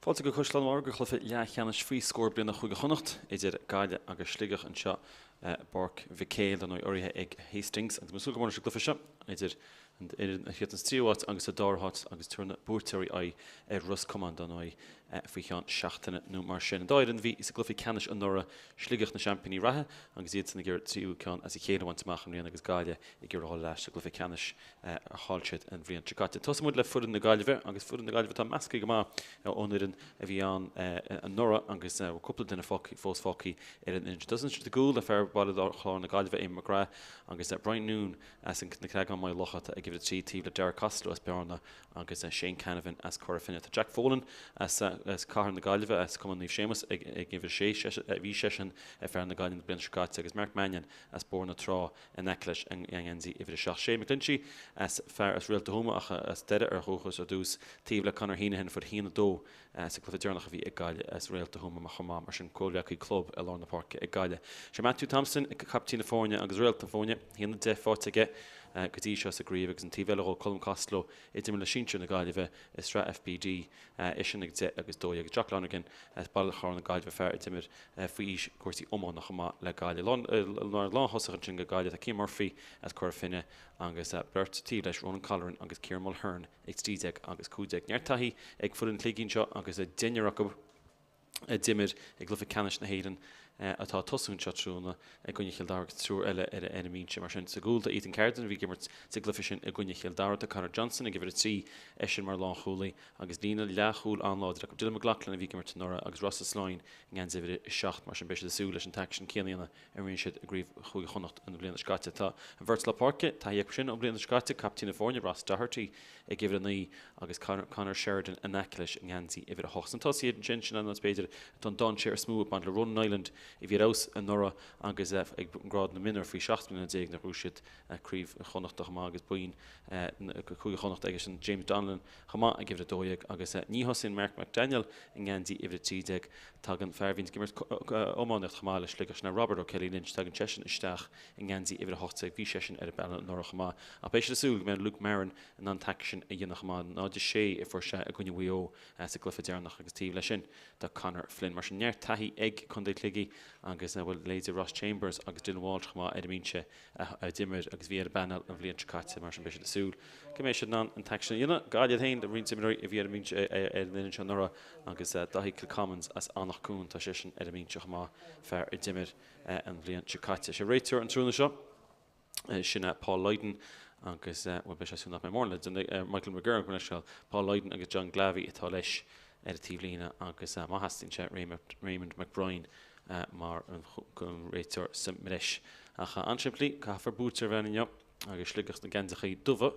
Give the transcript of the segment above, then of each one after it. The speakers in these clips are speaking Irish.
Fáilte go Caisleán an Bharraigh do chluiche leathcheannais faoi scór bliana Chúige Chonnacht idir Gaillimh agus Sligeach anseo i bPáirc Mhic Éil, dar ndóigh urraithe ag Hastings. Agus muid ag súil go mór leis an gcluiche seo idir an fhoireann a chríochnaigh sa tríú háit agus sa dara háit agus tabharfaidh na buaiteoirí aghaidh ar Ros Comáin, dar ndóigh, faoi cheann seachtaine nó mar sin. An dá fhoireann a bhí sa gcluiche ceannais anuraidh, Sligeach na seaimpíní reatha agus iadsan ag iarraidh tríú ceann as a chéile a bhaint amach i mbliana agus Gaillimh ag iarraidh dul ar ais sa gcluiche ceannais a chaill siad an bhliain seo caite. Tosóidh muid le foireann na Gaillimhe agus foireann na Gaillimhe atá measctha go maith ón fhoireann a bhí ann anuraidh agus cúpla duine fós fágtha ar an fhoireann. Tosaíonn siad i gcúl le fear Bhaile Chláir na Gaillimhe, Eamon McGrath agus Brian Noone as na Creagáin Maigh Locha atá ag uimhir 3 taobh le Darragh Costello as Bearna agus Shane Canavan as Cora Finne. Tá Jack Folan as Cathair na Gaillimhe as Cumann Naomh Séamus ag uimhir 6, bhí seisean ar fear na Gaillimhe na bliana seo caite agus Mark Mannion as Bóthar na Trá in aice leis i ngeansaí uimhir 7. Shane McGlinchey as fear as Réalt Thuama ach as Doire ar dhúchas ar dtús, taobh le Conor Heneghan a fuair 1-2 sa gcluiche deireanach a bhí ag Gaillimh as Réalt Thuama chomh maith, mar sin comhghleacaí club i lár na páirce ag Gaillimh. Sé Matthew Thompson caiptín na foirne agus réalt na foirne, 1-10 faighte aige go dtí seo sa gcraobh agus an taobh eile dhó Colm Costello a d'imir le sinsir na Gaillimhe i sraith FBD, eisean ag 10 agus 12. Jack Lonergan as Baile Chláir na Gaillimhe, fear a d'imir faoi aois cúrsaí iomána chomh maith le Gaillimh. Mar lánthosach ansin do Gaillimh tá Cian Murphy as Cora Finne agus beirt taobh leis, Ronan Colleran agus Kieran Mulhern ag 13 agus 15. Neart taithí ag foireann Shligigh anseo agus deichniúr acu a d'imir i gcluiche ceannais na hÉireann atá ag tosú anseo tráthnóna i gcoinne Chill Dara agus triúr eile ar an mbinse. Mar sin, sa gcúl tá Ethan Carden a bhí ag imirt sa gcluiche sin i gcoinne Chill Dara. Tá Conor Johnson ag uimhir 3, eisean mar lánchúlaí agus líne leathchúil an-láidir acu. Dylan McLaughlin a bhí ag imirt anuraidh agus Rossa Sloyne i ngeansaí uimhir 7. Mar sin, beidh siad ag súil leis an t-aicsean céanna a dhéanamh a rinne siad i gCraobh Chúige Chonnacht an bhliain seo caite. Tá an bheirt lár páirce, taithí acu sin ón bhliain seo caite, caiptín na foirne, Ross Doherty, ag uimhir 9 agus Conor Sheridan in aice leis i ngeansaí uimhir 8. Sna tosaithe ansin, sin an áit b'fhéidir atá an dainséar is mó ag baint le Ronan Niland a bhí ar fheabhas anuraidh agus ag grád na mionúr faoi 17 mbliana nuair a ghnóthaigh siad Craobh Chonnachta chomh maith agus boinn Cúige Chonnacht aigesean James Donnellan chomh maith ag uimhir 12 agus ní thosaíonn Mark McDaniel i ngeansaí uimhir 13. Tagann fear a bhíonn ag imirt iománaíocht chomh maith le Sligeach, sin é Robert O'Kelly Lynch, tagann seisean isteach i ngeansaí uimhir 18. Bhí seisean ar an bpainéal anuraidh chomh maith. Ach beidh siad ag súil go mbeidh Luke Marron in ann an t-aicsean a dhéanamh chomh maith. 0-6 a fuair sé i gcoinne Mhaigh Eo sa gcluiche deireanach agus taobh leis sin tá Conor Flynn. Mar sin neart taithí ag Contae Shligigh agus bhuel leithéidí Ross Chambers agus Dylan Walsh chomh maith ar an mbinse a d'imir agus bhí ar an bpainéal an bhliain seo caite. Mar sin beidh siad ag súil go mbeidh siad in ann an t-aicsean a dhéanamh. Gaillimh féin le roinnt imreoirí a bhí ar an mbinse ar an bhfoireann seo anuraidh agus Daithí Kilcommons as Anach Cuain, tá seisean ar an mbinse chomh maith, fear a d'imir an bhliain seo caite. Sé réiteoir an tráthnóna seo, sin é Paul Lydon agus bhuel beidh sé súil nach mbeidh mórán le déanamh Michael McGurran go leis Paul Lydon agus John Glavey atá leis ar an taobhlíne agus má theastaíonn sé Raymond McBrien mar an réiteoir sa mbreis. Ach an-simplí, caithfear buaiteoir a bheith ann inniu agus Sligeach sna geansachaí dubha,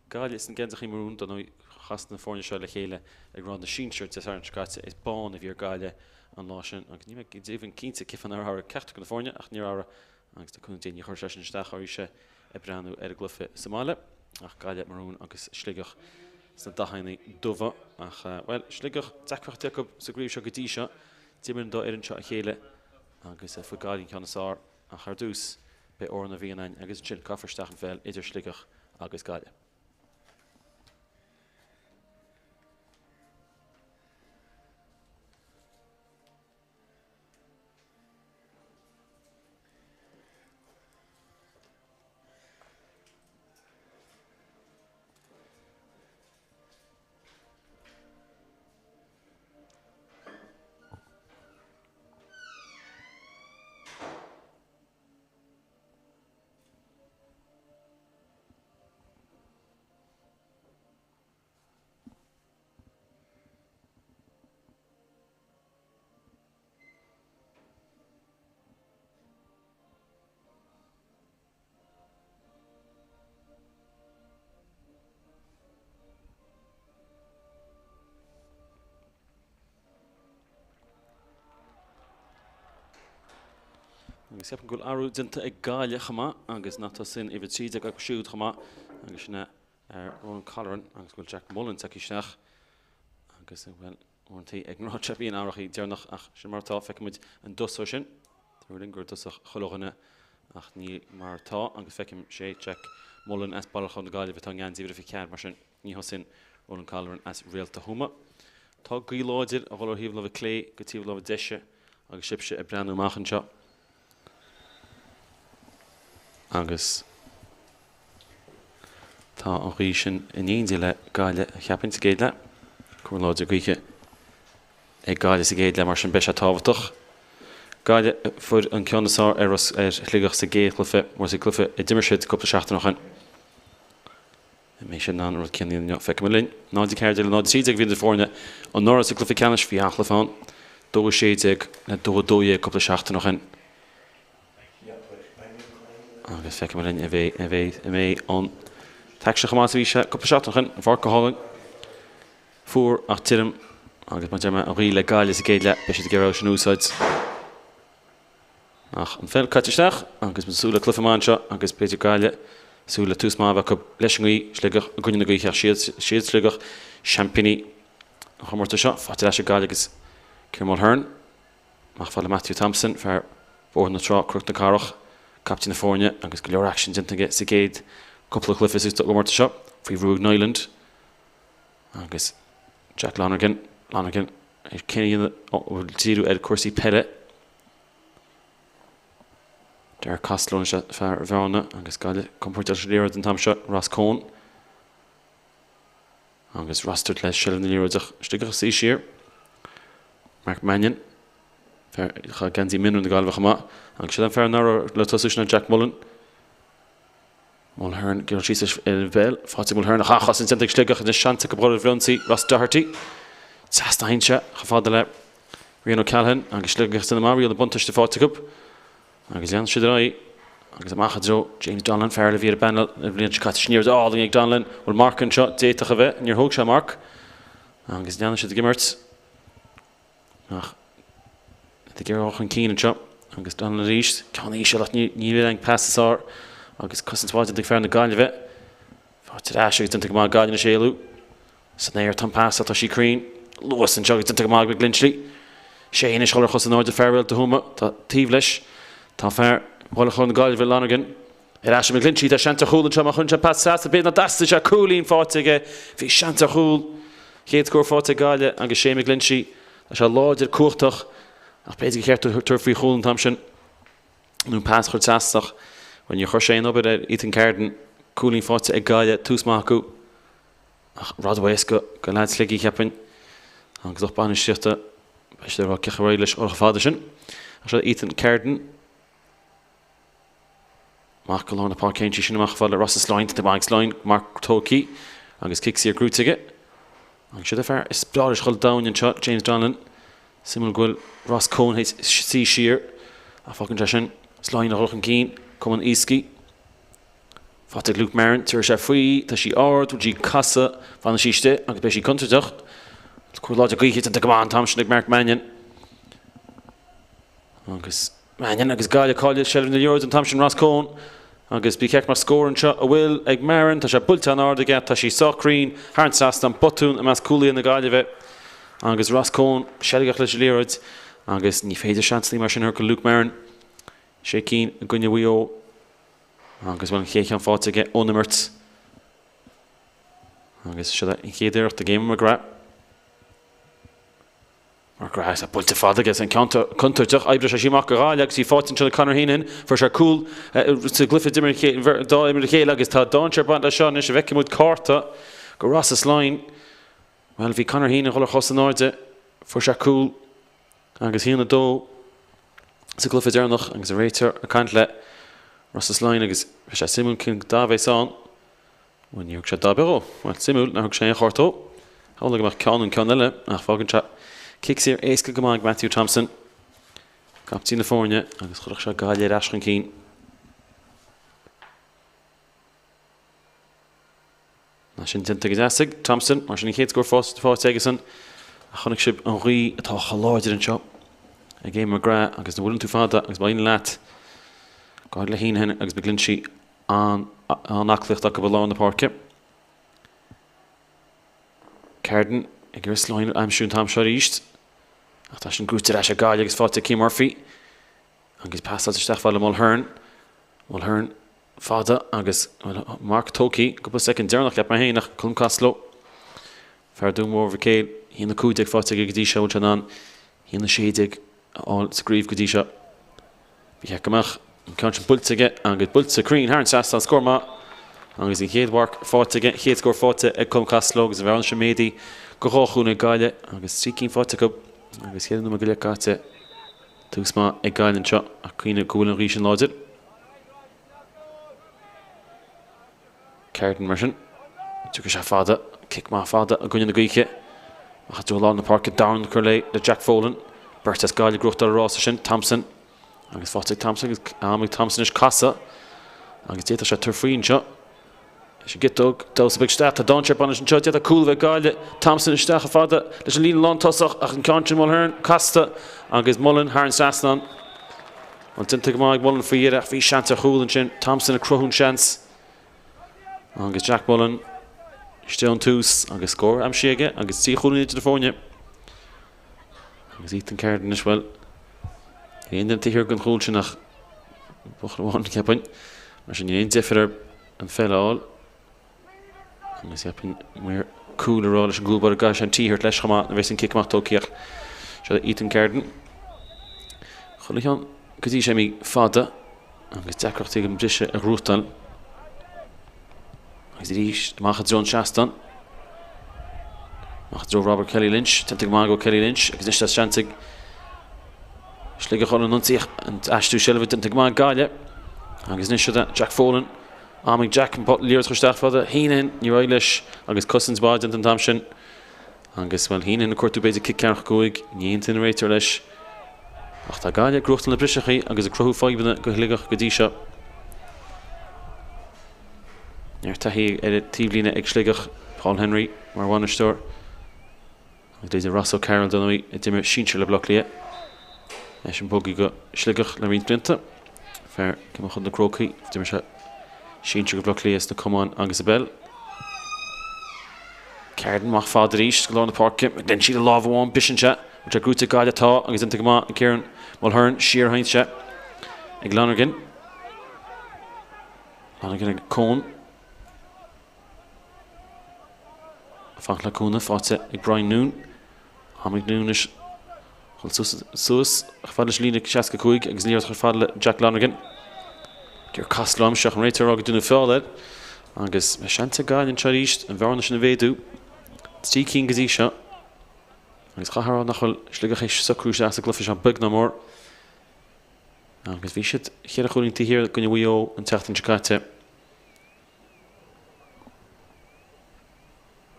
Gaillimh sna geansachaí marún, dar ndóigh chas na foirne seo le chéile ag grád na sinsear Dé Sathairn seo caite. Is bán a bhí ar Gaillimh an lá sin agus níl mé deimhin cinnte cén fáth nár athraigh ceachtar de na foirne ach níor athraigh Agus le cúnamh Dé ní chuirfidh sé sin isteach arís é ag breathnú ar an gcluiche sa mbaile. Ach Gaillimh marún agus Sligeach sna dathanna dubha. Ach, bhuel, Sligeach, deacrachtaí acu sa gcraobh seo go dtí seo. D'imir an dá fhoireann seo a chéile agus fuair Gaillimh an ceann is fearr. Ach ar dtús, beidh Amhrán na bhFiann againn agus ansin caithfear isteach an pheil idir Sligeach agus Gaillimh. Agus ceapaim go bhfuil athrú déanta ag Gaillimh chomh maith agus nach tosaíonn uimhir 13 acu siúd chomh maith agus sin é Ronan Colleran agus go bhfuil Jack Mullen tagtha isteach agus bhuel Uaireanta ag an ngrád seo bíonn athrachaí deireanach ach sin mar atá. Feicfidh muid an dtosóidh sin. Dúradh linn go dtosódh chuile dhuine ach ní mar atá agus feicim sé Jack Mullen as Baile Chláir na Gaillimhe atá i ngeansaí uimhir a 24 mar sin ní thosaíonn Ronan Colleran as Réalta Thuama. Tá gaoth láidir ag dhul ó thaobh na láimhe clé go taobh na láimhe deise agus sibhse ag breathnú amach anseo agus tá an ghaoth sin in éindí le Gaillimh, cheapfainn, sa gcéad leath. Cóir láidir gaoithe ag Gaillimh sa gcéad leath, mar sin beidh sé tábhachtach. Gaillimh a fuair an ceann is fearr ar Shligeach sa gcéad chluiche, mar sa gcluiche a d'imir siad cúpla seachtain ó shin. An mbeidh siad in ann an rud céanna a dhéanamh inniu? Feicfimid linn. 0-14 le 0-13 a bhí idir foirne anuraidh sa gcluiche ceannais. Bhí an-chluiche ann. 2-16 le 2-12 cúpla seachtain ó shin. Agus feicfimid linn an mbeidh an mbeidh an mbeidh an t-aicsean chomh maith is a bhí sé cúpla seachtain ó shin. An pháirc go hálainn. Fuar ach tirim. Agus mar a deir mé, an ghaoth le Gaillimh sa gcéad leath, beidh siad ag iarraidh sin a úsáid. Ach an pheil caite isteach agus muid ag súil le cluiche maith anseo agus b'fhéidir Gaillimh ag súil le tús maith a bheith acu leis an ngaoth, Sligeach i gcoinne na gaoithe ach siad siad Sligeach seaimpíní an chomórtais seo. Faighte ar ais ag Gaillimh agus Ciarán Mulhern amach fad le Matthew Thompson, fear Bhóthar na Trá, Cnoc na Cathrach, captaen na foirne agus go leor aicsin déanta aige sa gcéad cúpla cluiche sa gcomórtas seo faoi bhrú ag Niland agus Jack Lonergan, Lonergan ar cén a dhéanamh díriú ar cúrsaí peile. Derek Costello anois fear Bhearna agus Gaillimh compordach leis an liathróid an t-am seo, Ross Coen agus Rossiter le seilbh na liathróide ach Sligeach ag suí siar. Mark Mannion, fear a chaith geansaí mionúir na Gaillimhe chomh maith agus siad an fear an dara le tosú sin Jack Mullen. Mulhern, gearradh síos ar an bpeil, faighte ag Mulhern ach an-chosaint déanta ag Sligeach anois seans acu dhul ar an bhfrionsaí, Ross Doherty. Trasnaíonn sé chomh fada le Rian O'Callaghan agus Sligeach ag déanamh maith, riail na buntáiste faighte acu agus leanann siad ar aghaidh agus amach i dtreo James Donlan, fear eile a bhí ar an bpainéal an bhliain seo caite. Sin iarracht álainn ag Donlan. Bhfuil marc anseo? D'fhéadfadh a bheith. Níor thóg sé marc agus leanann siad ag imirt. Ach iad ag iarraidh dul chun cinn anseo agus Donlan arís, ceann íseal ach ní raibh an pas is fearr agus cosaint mhaith déanta ag fear na Gaillimhe. Faighte ar ais agus déanta go maith ag Gaillimh anois éalú. San aer tá an pas ach tá sí cruinn. Luas anseo agus déanta go maith ag McGlinchey. Sé anois dhul ar chos in airde fear Réalt Thuama. Tá taobh leis. Tá fear Bhaile Chláir na Gaillimhe, Lonergan. Ar ais ag McGlinchey, tá seans ar chúl anseo má chuireann sé pas trasna, b'fhéidir nach dteastaigh sé, cúilín faighte aige, bhí seans ar chúl. Chéad scór faighte ag Gaillimh agus Shane McGlinchey, tá sé láidir, cumhachtach ach b'fhéidir gur cheart tabhairt faoi chúl an t-am sin nó pas a chur trasna ach, bhuel, níor chuir sé aon obair ar Ethan Carden. Cúilín faighte ag Gaillimh, tús maith acu ach rud éasca do leaids Shligigh, cheapfainn, agus lucht bainistíochta, beidh siad ag rá cén chaoi ar éirigh leis chomh fada sin. Ach seo Ethan Carden. Amach go lár na páirce téann sí sin amach fad le Rossa Sloyne, tá Mike Sloyne, marc tógtha agus cic saor gnóthaithe aige. Agus siod é fear is breá leis dhul domhain anseo, James Donlan. Suimiúil go bhfuil Ross Coen théis suí siar ach fágann sé sin Sloyne a dhul chun cinn, Cumann Iascaigh. Faighte ag Luke Marron, tabharfaidh sé faoi, tá sí ard, bhfuil sí ag casadh, fanfaidh sí istigh agus beidh sí contúirteach. Cúl láidir gaoithe déanta go maith an t-am sin ag Mark Mannion. Agus Mannion agus Gaillimh ag cailleadh seilbh na liathróide an t-am sin Ross Coen agus ba cheart go mbeadh scór anseo a bhfuil ag Marron tá sé buailte an-ard aige tá sí sách cruinn thar an trasnán botún i measc cúlaithe na Gaillimhe agus Ross Coen seilgeach leis an liathróid agus ní féidir seansanna mar sin a thabhairt go Luke Marron sé cinn i gcoinne Mhaigh Eo agus bhuel an chéad cheann faighte aige ón imirt agus seo an chéad iarracht ag Eamon McGrath. McGrath é buailte fada aige an ceann contúirteach. Oibreoidh sé sí amach go Gaillimh agus í faighte ansin ag Conor Heenan. Fuair sé cúl sa gcluiche d'imir dá imir a chéile agus tá dainséar ag baint leis seo anois a bhfeicfidh muid cárta go Rossa Sloyne. Bhuel bhí Conor Heenan ag dul ar chos in airde. Fuair sé cúl agus 1-2 sa gcluiche deireanach agus an réiteoir ag caint le Rossa Sloyne agus bheadh sé suimiúil cén dath a bheas ann. Bhuel, níor thug sé dath ar bith dhó. Bhuel, suimiúil nár thug sé aon chárta dhó. Shamhlaigh go mbeadh ceann nó ceann eile, ach fágann sé cic saor éasca go maith ag Matthew Thompson, captaen na foirne, agus chuirfeadh sé Gaillimh ar ais chun cinn. Tá sin déanta go deas ag Thompson, mar sin an chéad scór faighte aigesan. Ach chonaic sibh an ghaoth atá chomh láidir anseo ag Eamon McGrath agus nuair a bhuaileann tú fada agus má éiríonn leat, go háirid le Heenan agus McGlinchey, An-aclaíocht acu i lár na páirce. Carden ag iarraidh Sloyne a aimsiú an t-am seo arís. Ach tá sin gnóthaithe ar ais ag Gaillimh agus faighte ag Cian Murphy. Agus pasáilte isteach fad le Mulhern. Mulhern fada agus marc tógtha cúpla soicind deireanach cheap mé féin ach Colm Costello. Fear Dún Mór Mhic Éil. 1-15 faighte aige go dtí seo, bhfuil sé in ann 1-16 a fháil sa gcraobh go dtí seo. Ba cheart go mbeadh an ceann sin buailte aige agus buailte cruinn thar an trasnán, scór maith agus an chéad mharc faighte aige, chéad scór faighte ag Colm Costello agus an bhearna sin méadaithe go 2 chúilín ag Gaillimh agus 3 cinn faighte acu agus cheithre nóiméad go leith caite. Tús maith ag Gaillimh anseo ach cuimhnigh go bhfuil an ghaoth sin láidir. Carden mar sin. Tiocfaidh sé fada, cic maith fada i gcoinne na gaoithe. Amach i dtreo lár na páirce, darna cur léi le Jack Folan. Beirt as Gaillimh ag gnóthachtáil an rása sin, Thompson agus faighte ag Thompson agus am ag Thompson anois casadh agus d'fhéadfadh sé tabhairt faoi anseo. Leis an gciotóg, damhsa beag isteach, tá dainséar bainteach anseo, d'fhéadfadh cúl a bheith ag Gaillimh. Thompson isteach chomh fada leis an líne lántosach ach an ceann sin Mulhern casta agus Mullen thar an trasnán. Bhuel, déanta go maith ag Mullen faoi dheireadh ach bhí seans ar chúl ansin. Thompson ag cruthú an seans agus Jack Mullen istigh ón tús agus scór aimsithe aige agus 3 chúilín idir na foirne. Agus Ethan Carden anois, bhuel, níl aon duine taobh thiar den chúl sin ach buachaill amháin, cheapfainn. Mar sin, níl aon deifir air an pheil a fháil. Agus cheapfainn maor cúil ag rá leis an gcúl báire go gcaithfidh sé an T a thabhairt leis chomh maith nuair a bheas an cic amach tógtha ach seo Ethan Carden. Chuile cheann go dtí seo imithe fada agus deacrachtaí ag an briseadh a ghnóthachtáil. Agus arís amach i dtreo an tseastáin. Amach i dtreo Robert Kelly Lynch, déanta go maith ag Kelly Lynch agus anois tá seans ag Sligeach dul ar an ionsaí an aistriú seilbhe déanta go maith ag Gaillimh. Agus anois seo Jack Folan Am ag Jack an liathróid a chur isteach fada. Heneghan, níor éirigh leis agus cosaint mhaith déanta an t-am sin. Agus, bhuel, Heneghan ag cuartú b'fhéidir cic ceathracha 5, ní aontaíonn an réiteoir leis. Ach tá Gaillimh ag gnóthachtáil na briseachaí agus ag cruthú fadhbanna do Shligeach go dtí seo. Neart taithí ar an taobhlíne ag Sligeach, Paul Henry mar bhainisteoir. Agus leithéidí Ross O'Carroll, dar ndóigh, a d'imir sinsir le Baile Átha Cliath. Eisean bogtha go Sligeach le roinnt blianta. Fear chun na Crócaigh, d'imir sé sinsir do Bhaile Átha Cliath sna camáin agus i bpeil. Carden amach fada arís go lár na páirce. McGlinchey le lámh amháin, briseann sé. Bhfuil sé gnóite ag Gaillimh? Tá, agus déanta go maith ag Kieran Mulhern. Siar a théann sé ag Lonergan. Lonergan ag Coen. Fanacht le cúnamh faighte ag Brian Noone. Am ag Noone anois dul suas suas chomh fada leis an líne 65 agus an liathróid chomh fada le Jack Lonergan. Ger Costello aimsithe ach an réiteoir ag rá go ndearnadh feall air agus beidh seans ag Gaillimh anseo arís an bhearna sin a mhéadú. 3 cinn go dtí seo agus chaithfeá a rá nach bhfuil Sligeach théis socrú isteach sa gcluiche seo beag ná mór. Agus bhí siad cheithre chúilín taobh thiar i gcoinne Mhaigh Eo an tseachtain seo caite.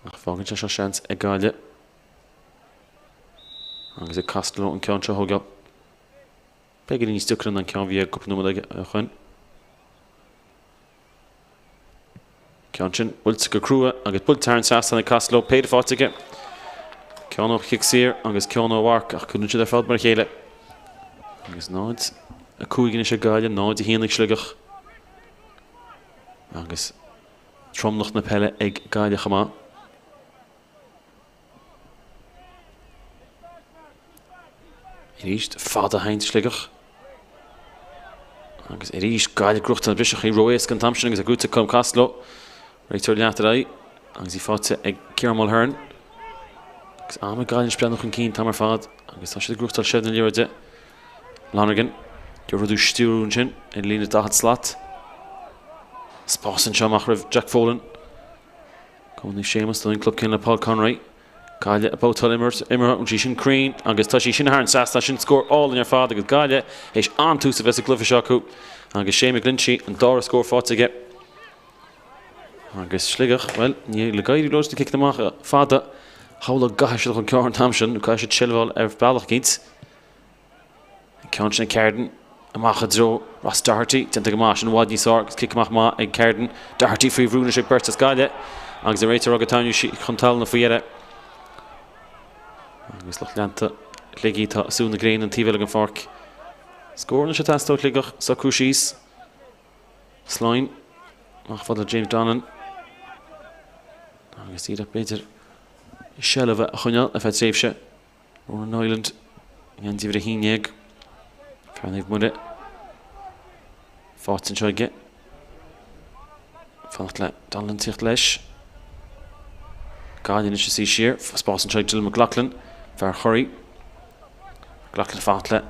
Ach fágann sé seo seans ag Gaillimh agus ag Costello an ceann seo a thógáil. Beagáinín níos deacra ná an ceann a bhí aige cúpla nóiméad ó shin. Ceann sin buailte go crua agus buailte thar an trasnán ag Costello, péire faighte aige. Ceann ó chic saor agus ceann ó mharc ach cúlaíonn siad ar fad mar a chéile. Agus 0, 5 anois ag Gaillimh, 0, 1 ag Sligeach. Agus tromlach na peile ag Gaillimh chomh maith. Arís, fada a théann Sligeach. Agus arís, Gaillimh ag gnóthachtáil na briseachaí ró-éasca an t-am sin agus é gnóite ag Colm Costello. Réiteoir leat ar aghaidh agus í faighte ag Kieran Mulhern. Agus am ag Gaillimh anois breathnú chun cinn an t-am ar fad agus tá siad ag gnóthachtáil seilbh na liathróide. Lonergan, ag rud a stiúrú ansin ar líne 40 slat. Spás anseo amach roimh Jack Folan. Cumann Naomh Séamus don club céanna le Paul Conroy. Gaillimh ag babhtáil imeartha an sí sin cruinn agus tá sí sin thar an trasnán sin scór álainn ar fad agus Gaillimh théis an-tús a bheith sa gcluiche seo acu agus Shane McGlinchey an dara scór faighte aige. Agus Sligeach, bhuel, níl ag éirí leo sna ciceanna amach fada. Shamhlófá go gcaithfidh siad chun ceann an t-am sin, nó caithfidh siad seilbh a fháil ar bhealach eicínt. An ceann sin ag Carden, amach i dtreo Ross Doherty, déanta go maith, sin i bhfad níos fearr agus cic amach maith ag Carden. Doherty faoi bhrú anois ag beirt as Gaillimh agus an réiteoir ag rá gur tarraingíodh chun talún faoi dheireadh. Agus lucht leanta Shligigh atá ag sú na gréine an taobh eile den pháirc. Scór anois ag teastáil ó Shligeach, socrú síos. Slyne, amach fada le James Donlan. Agus iad b'fhéidir seilbh a choinneáil ar feadh tréimhse. Ronan Niland, i ngeansaí uimhir 11, fear Naomh Muire, faighte anseo aige. Fanacht le Donlan tíocht leis. Gaillimh anois ag suí siar. Spás anseo ag Dylan McLoughlin, fear Thoraí. McLoughlin fanacht le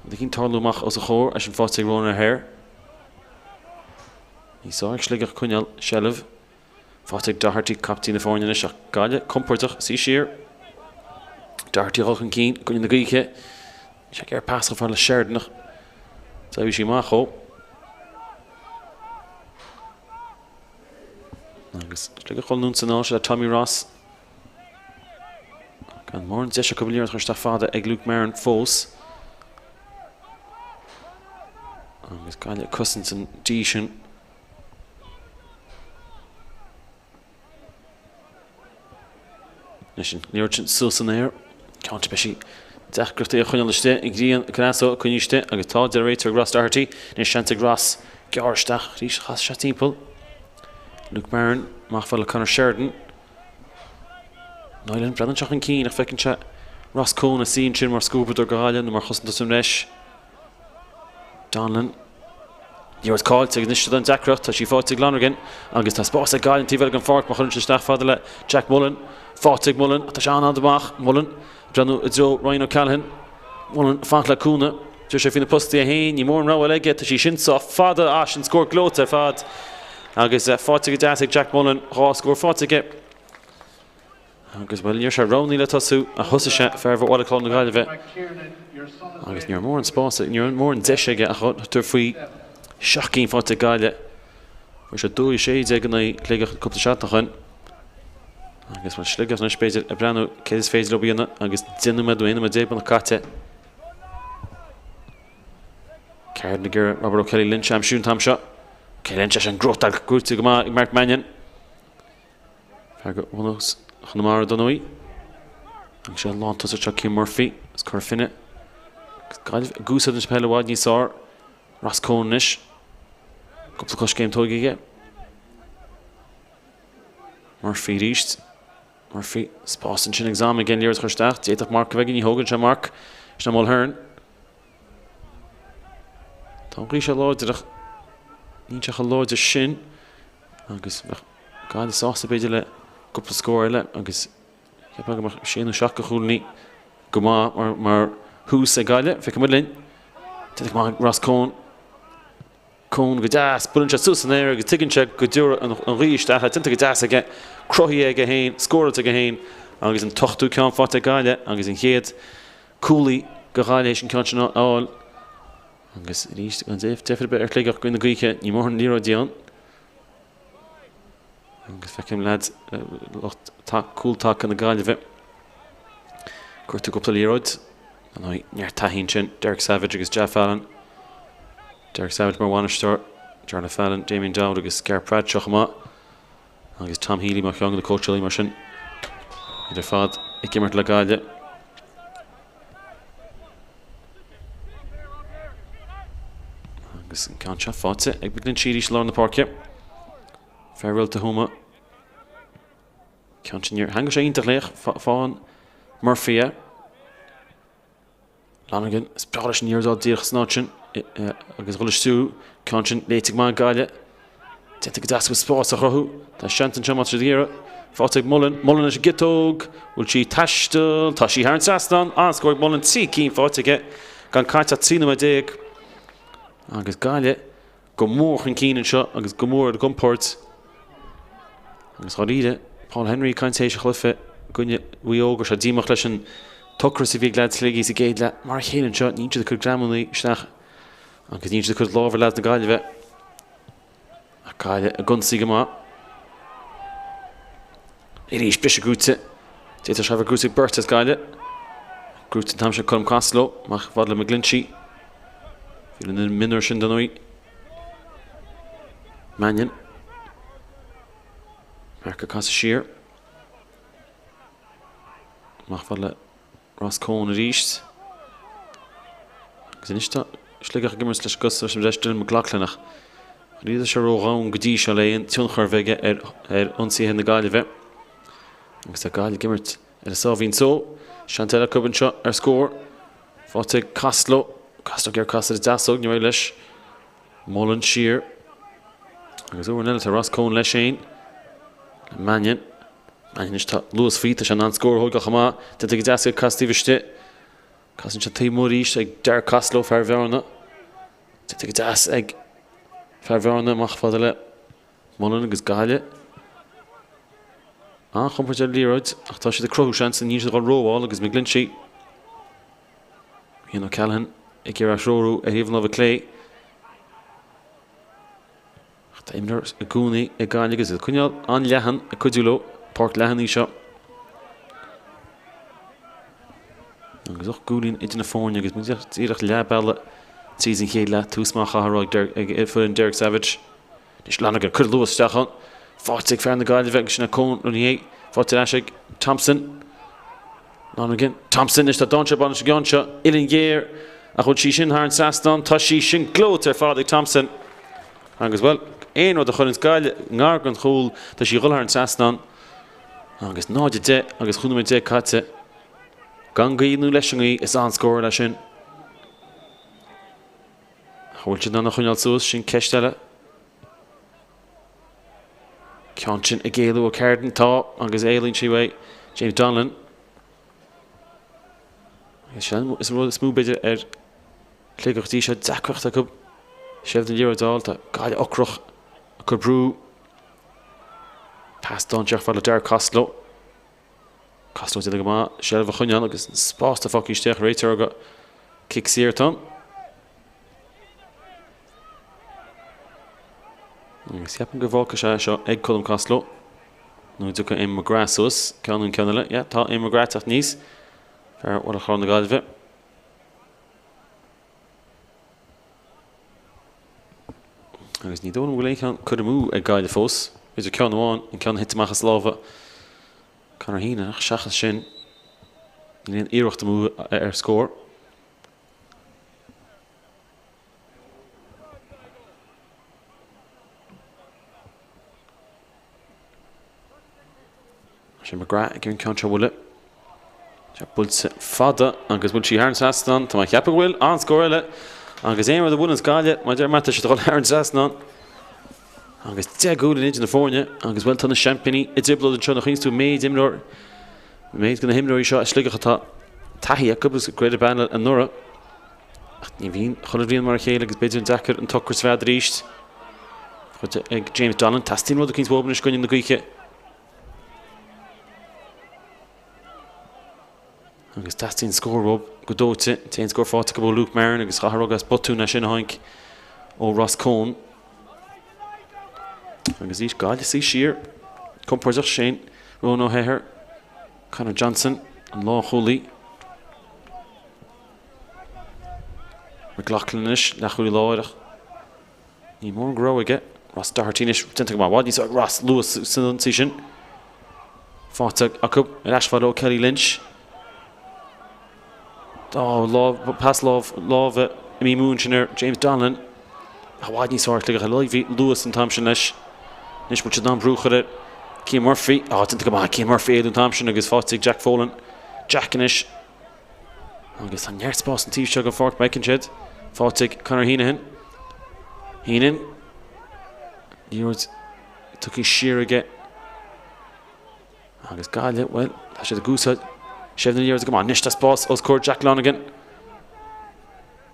rud éicint tarlú amach os a chomhair, eisean faighte ag Ronan O'Hare. Níos fearr ag Sligeach coinneáil seilbh. Faighte ag Doherty, captaen na foirne anois ach Gaillimh compordach, suí siar. Doherty a dhul chun cinn i gcoinne na gaoithe. Sé ag iarraidh pas chomh fada le Sheridan ach d'éirigh sí amach dhó. Agus Sligeach ag dul anonn is anall le Tommy Ross. Gan mórán deis acu an liathróid a chur isteach fada ag Luke Marron fós. Agus Gaillimh ag cosaint an D sin. Anois an liathróid sin suas san aer. Ceann beidh sí deacrachtaí a choinneáil istigh. An ghrian ag cneasú coinnithe istigh agus tá deir an réiteoir ag Ross Doherty. Anois seans ag Ross gearradh isteach arís chas sé timpeall. Luke Marron amach fada le Conor Sheridan. Niland breathnaíonn sé chun cinn ach feiceann sé Ross Coen ag suí ansin mar scuabadóir do Ghaillimh nó mar chosantóir sa mbreis. Donlan. Liathróid caillte agus anois seo an deacracht, tá sí faighte ag Lonergan agus tá spás ag Gaillimh an taobh eile den pháirc má chuireann sé isteach fada le Jack Mullen. Faighte ag Mullen ach tá sé an-fhada amach. Mullen ag breathnú i dtreo Ryan O'Callaghan. Mullen ag fanacht le cúnamh. Deir sé faoi na postaí é féin, ní mór an rogha eile aige, tá sí sin sách fada, ah sin scór gleoite ar fad agus faighte go deas ag Jack Mullen, 2 scór faighte aige. Agus, bhuel, ní raibh sé roghnaithe le tosú, ach thosaigh sé, fear Bhaile Chláir na Gaillimhe, agus ní raibh mórán spáis, ní raibh mórán deis aige ach tabhairt faoi sheacht gcinn faighte ag Gaillimh. Fuair sé 2-16 in aghaidh Shligeach cúpla seachtain ó shin. Agus, bhuel, Sligeach anois, b'fhéidir, ag breathnú céard is féidir leo a dhéanamh agus 10 nóiméad nó 11 nóiméad beagnach caite. Ceard ag iarraidh Robert O'Kelly Lynch a aimsiú an t-am seo. O'Kelly Lynch eisean gnóthachtáilte go maith ag Mark Mannion. Fear de bhunús Chonamara dar ndóigh. Agus sé an lántosach seo Cian Murphy as Cora Finne. Agus Gaillimh ag úsáid an peil i bhfad níos fearr. Ross Coen anois. Cúpla coiscéim tógtha aige. Murphy arís. Murphy, spás ansin agus am aige an liathróid a chur isteach. D'fhéadfadh marc a bheith aige, ní thógann sé marc. Sin é Mulhern. Tá an ghaoth seo láidir ach níl sé chomh láidir sin agus bheadh Gaillimh sásta b'fhéidir le cúpla scór eile agus cheapfá go mbeadh sé nó seacht de chúilíní go maith mar, mar thús ag Gaillimh. Feicfidh muid linn. Déanta go maith ag Ross Coen. Coen go deas, buaileann sé suas san aer agus tuigeann sé go dtabharfaidh an ghaoth isteach é. Déanta go deas aige, cruthaithe aige féin, scóráilte aige féin agus an t-ochtú ceann faighte ag Gaillimh agus an chéad cúlaí do Ghaillimh théis an ceann sin a fháil. Agus arís, gan deifir ar bith ar Shligeach i gcoinne na gaoithe, ní mór an liathróid ann. Agus feicim leaids lucht cúltaca na Gaillimhe. Cuirtear cúpla liathróid. Ar ndóigh, neart taithí ansin, Derek Savage agus Jeff Allen. Derek Savage mar bhainisteoir, Jarlath Fallon, Damien Dowd agus Ger Bradshaw chomh maith. Agus Tom Healy mar cheann de na cóitseálaí mar sin. Iad ar fad ag imirt le Gaillimh. Agus an ceann seo faighte ag McGlinchey arís i lár na páirce. Fear Réalta Thuama. Ceann sin níor theangaigh sé iontach léi ach faigheann Murphy é. Lonergan, is breá leis an liathróid a fháil díreach san áit sin agus dhul isteach. Ceann sin léite go maith ag Gaillimh. Déanta go deas agus spás a chruthú. Tá seans anseo má tá siad ag iarraidh. Faighte ag Mullen. Mullen leis an gciotóg. Bhfuil sí ag taisteal? Tá sí thar an trasnán. An-scór ag Mullen. 3 cinn faighte aige. Gan caite ach 13 nóiméad. Agus Gaillimh go mór chun cinn anseo agus go mór ar a gcompord. Agus dháiríre, Paul Henry ag caint théis an chluiche i gcoinne Mhaigh Eo go raibh sé díomách leis an t-ocras a bhí ag leaids Shligigh sa gcéad leath. Mar a chéile anseo, níl siad ag cur greamanna isteach agus níl siad ag cur lámh ar leaids na Gaillimhe. Ach Gaillimh ag ionsaí go maith. Arís, briseadh gnóite. D'fhéadfadh sé a bheith gnóite ag beirt as Gaillimh. Gnóite an t-am seo Colm Costello, amach fad le McGlinchey. Bhí an mionúr sin dar ndóigh. Mannion. Marc ag casadh siar. Amach fad le Ross Coen arís. Agus anois tá Sligeach ag imirt leis an gcos leis an bhreis Dylan McLoughlin ach níl sé ródhomhain go dtí seo le aon tionchar a bheith aige ar ar ionsaithe na Gaillimhe. Agus tá Gaillimh ag imirt ar a sáimhín só. Seans eile acu anseo ar scór. Faighte ag Costello. Costello ag iarraidh casadh ar an deasóg, ní raibh leis. Mullen siar. Agus uair eile tá Ross Coen leis féin. Le Mannion. Anois tá luas faoi, tá sé in ann scór a thógáil chomh maith. Déanta go deas aige cas taobh istigh. Casann sé taobh amuigh arís ag Derek Costello, fear Bhearna. Déanta go deas ag fear Bhearna amach fada le Mullen agus Gaillimh. An-chompordach ar an liathróid ach tá siad ag cruthú seans, níl siad ag dul rómhall agus McGlinchey, Ian O'Callaghan ag iarraidh treorú ar thaobh na láimhe clé. Ach tá imreoir i gcónaí ag Gaillimh agus iad ag coinneáil an-leathan ag cuidiú leo. Páirc leathan í seo. Agus 8 gcúilín idir na foirne agus muid díreach leath bealaigh tríd an chéad leath. Tús maith chaithfeá a rá ag foireann Derek Savage. Anois Lonergan ag cur luas isteach ann. Faighte ag fear na Gaillimhe agus sin é Con Renier. Faighte ar ais ag Thompson. Lonergan. Thompson anois tá dainséar ag baint leis an gceann seo. Uillinn ghéar ach bhfuil sí sin thar an trasnán? Tá sí sin gleoite ar fad ag Thompson. Agus, bhuel, aon rud a chuireanns Gaillimh i ngar don chúl, tá sí ag dhul thar an trasnán. Agus 0-10 agus 15 nóiméad caite. Gan gaoth nó leis an ngaoth, is an-scór é sin. Ach an bhfuil siad in ann a choinneáil suas, sin ceist eile. Ceann sin ag éalú ó Carden, tá, agus éalaíonn sé uaidh James Donlan. Agus sin is an rud is mó b'fhéidir ar Shligeach go dtí seo, deacracht acu seilbh na liathróide a fháil, tá Gaillimh ocrach ag cur brú. Pas dainséarach fada le Derek Costello. Costello déanta go maith, seilbh a choinneáil agus an spás atá fágtha istigh, réiteoir gur cic saor atá ann. Agus ceapaim go bhfágfaidh sé seo ag Colm Costello. Nó an dtiocfaidh Eamon McGrath suas, ceann nó an ceann eile. Yeah, tá Eamon McGrath teacht aníos. Fear Bhaile Chláir na Gaillimhe. Agus ní dóigh liom go bhfuil aon cheann curtha amú ag Gaillimh fós. B'fhéidir ceann amháin, an ceann a thit amach as lámha Conor Heenan, ach seachas sin, níl aon iarracht amú ar scór. Sé McGrath ag an ceann seo a bhualadh. Sé buailte fada agus bhfuil sí thar an trasnán. Tá mé ag ceapadh go bhfuil. An-scór eile. Agus aon rud a bhuaileanns Gaillimh, mar a deir mé, tá siad ag dul thar an trasnán. Agus 10 gcúilín idir na foirne agus bhuel tá na seaimpíní i dtrioblóid anseo nuair a chuimhníonns tú méid imreoir, méid de na himreoirí seo as Sligeach atá taithí acu agus ag Greater Banner anuraidh. Ach ní bhíonn chuile bhliain mar a chéile agus b'fhéidir an deacair an t-ocras a mheád arís. Faighte ag James Donlan. Teastaíonn rud eicínt uathu anois i gcoinne na gaoithe. Agus teastaíonn scór uathu go dóite. An t-aon scór faighte acu ó Luke Marron agus chaithfeá a rá gur as botún é sin a tháinig ó Ross Coen. Agus arís Gaillimh ag suí siar. Compordach Shane Ronan O'Hehir, Conor Johnson, an lánchúlaí. McLaughlin anois, leathchúlaí láir ach ní mórán go raibh aige. Ross Doherty anois, déanta go maith, i bhfad níos ag Ross luas san ionsaí sin. Faighte acu ar ais fad ó Kelly Lynch. Dá lámh, pas lámh, láimhe imithe amú ansin ar James Donlan. Ach i bhfad níos fearr Sligeach ar bhí luas an t-am sin leis. Anois bhfuil siad in ann brú a chur ar Cian Murphy. Á, déanta go maith Cian Murphy éalú an t-am sin agus faighte ag Jack Folan. Jack anois. Agus tá neart spás an taobh seo den pháirc, má fheiceann siad. Faighte ag Conor Heenan. Heenan. Liathróid tugtha siar aige. Agus Gaillimh, bhuel, tá siad ag úsáid seilbh na liathróide go maith. Anois tá spás os comhair Jack Lonergan.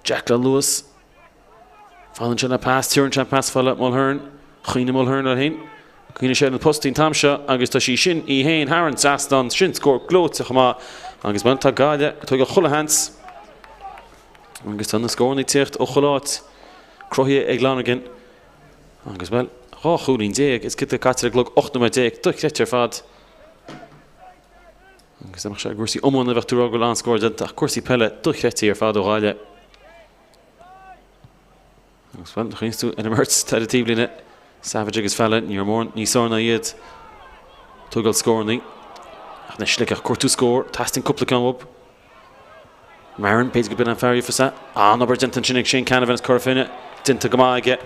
Jack le luas. Fanann sé le pas, tabharann sé an pas fada le Mulhern. Choinnigh Mulhern air féin. Choinnigh sé ar na postaí an t-am seo agus tá sí sin í féin thar an trasnán. Sin scór gleoite chomh maith. Agus bhuel, tá Gaillimh ag tógáil chuile sheans. Agus tá na scóranna ag tíocht ó chuile áit. Cruthaithe ag Lonergan. Agus bhuel, 12 chúilín is giota caite ar an gclog, 18 nóiméad, dochreidte ar fad. Agus dá mbeadh sé i gcúrsaí iomána bheadh tú ag rá go bhfuil an-scór déanta ach cúrsaí peile dochreidte ar fad ó Ghaillimh. Agus bhuel, chuimhníonns tú ar an mbeirt atá ar an taobhlíne, Savage agus Fallon, ní raibh mórán níos fearr ná iad ag tógáil scórannaí. Ach anois Sligeach ag cuartú scór, teastaíonn cúpla ceann uathu. Marron, b'fhéidir go b'in an fear a gheofas é. An-obair déanta ansin ag Shane Canavan as Cora Finne, déanta go maith aige.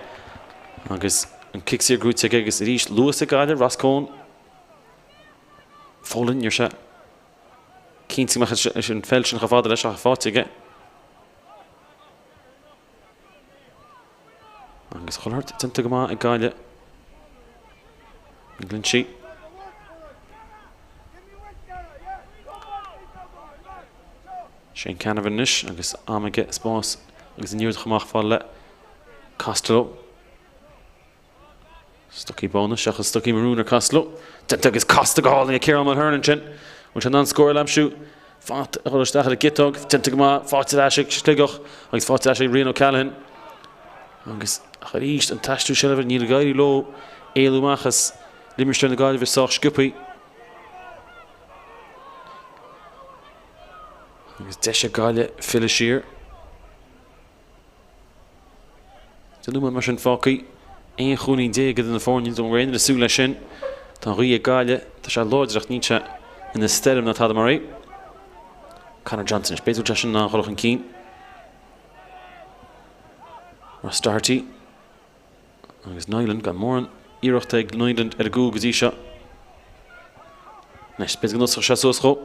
Agus an cic saor gnóthaithe aige agus arís luas ag Gaillimh, Ross Coen. Folan, níor sé cinnte go mbeadh an pheil sin chomh fada leis ach faighte aige. Agus chuile shórt déanta go maith ag Gaillimh. McGlinchey. Shane Canavan anois agus am aige, spás agus an liathróid chomh maith chomh fada le Costello. Stocaí bána seachas stocaí marún ar Costello. Déanta agus casta go hálainn ag Ciarán Mulhern ansin. Bhfuil sé in ann scór a aimsiú? Fanacht a dhul isteach ar an gciotóg. Déanta go maith. Faighte ar ais ag Sligeach agus faighte ar ais ag Rian O'Callaghan. Agus ach arís an t-aistriú seilbhe níl ag éirí leo éalú amach as limistéar na Gaillimhe sách sciobtha. Agus deis ag Gaillimh filleadh siar. 10 nóiméad mar sin fágtha. 11 chúilín idir na foirne, ní raibh aon duine ag súil leis sin. Tá an ghaoth ag Gaillimh, tá sé láidir ach níl sé ina stoirm ná tada mar é. Conor Johnson, b'fhéidir go bhfuil sé sin in ann dul chun cinn. Ross Doherty agus Niland gan mórán iarrachta ag Niland ar an gcúl go dtí seo. Anois, b'fhéidir go n-osclódh sé suas dhó.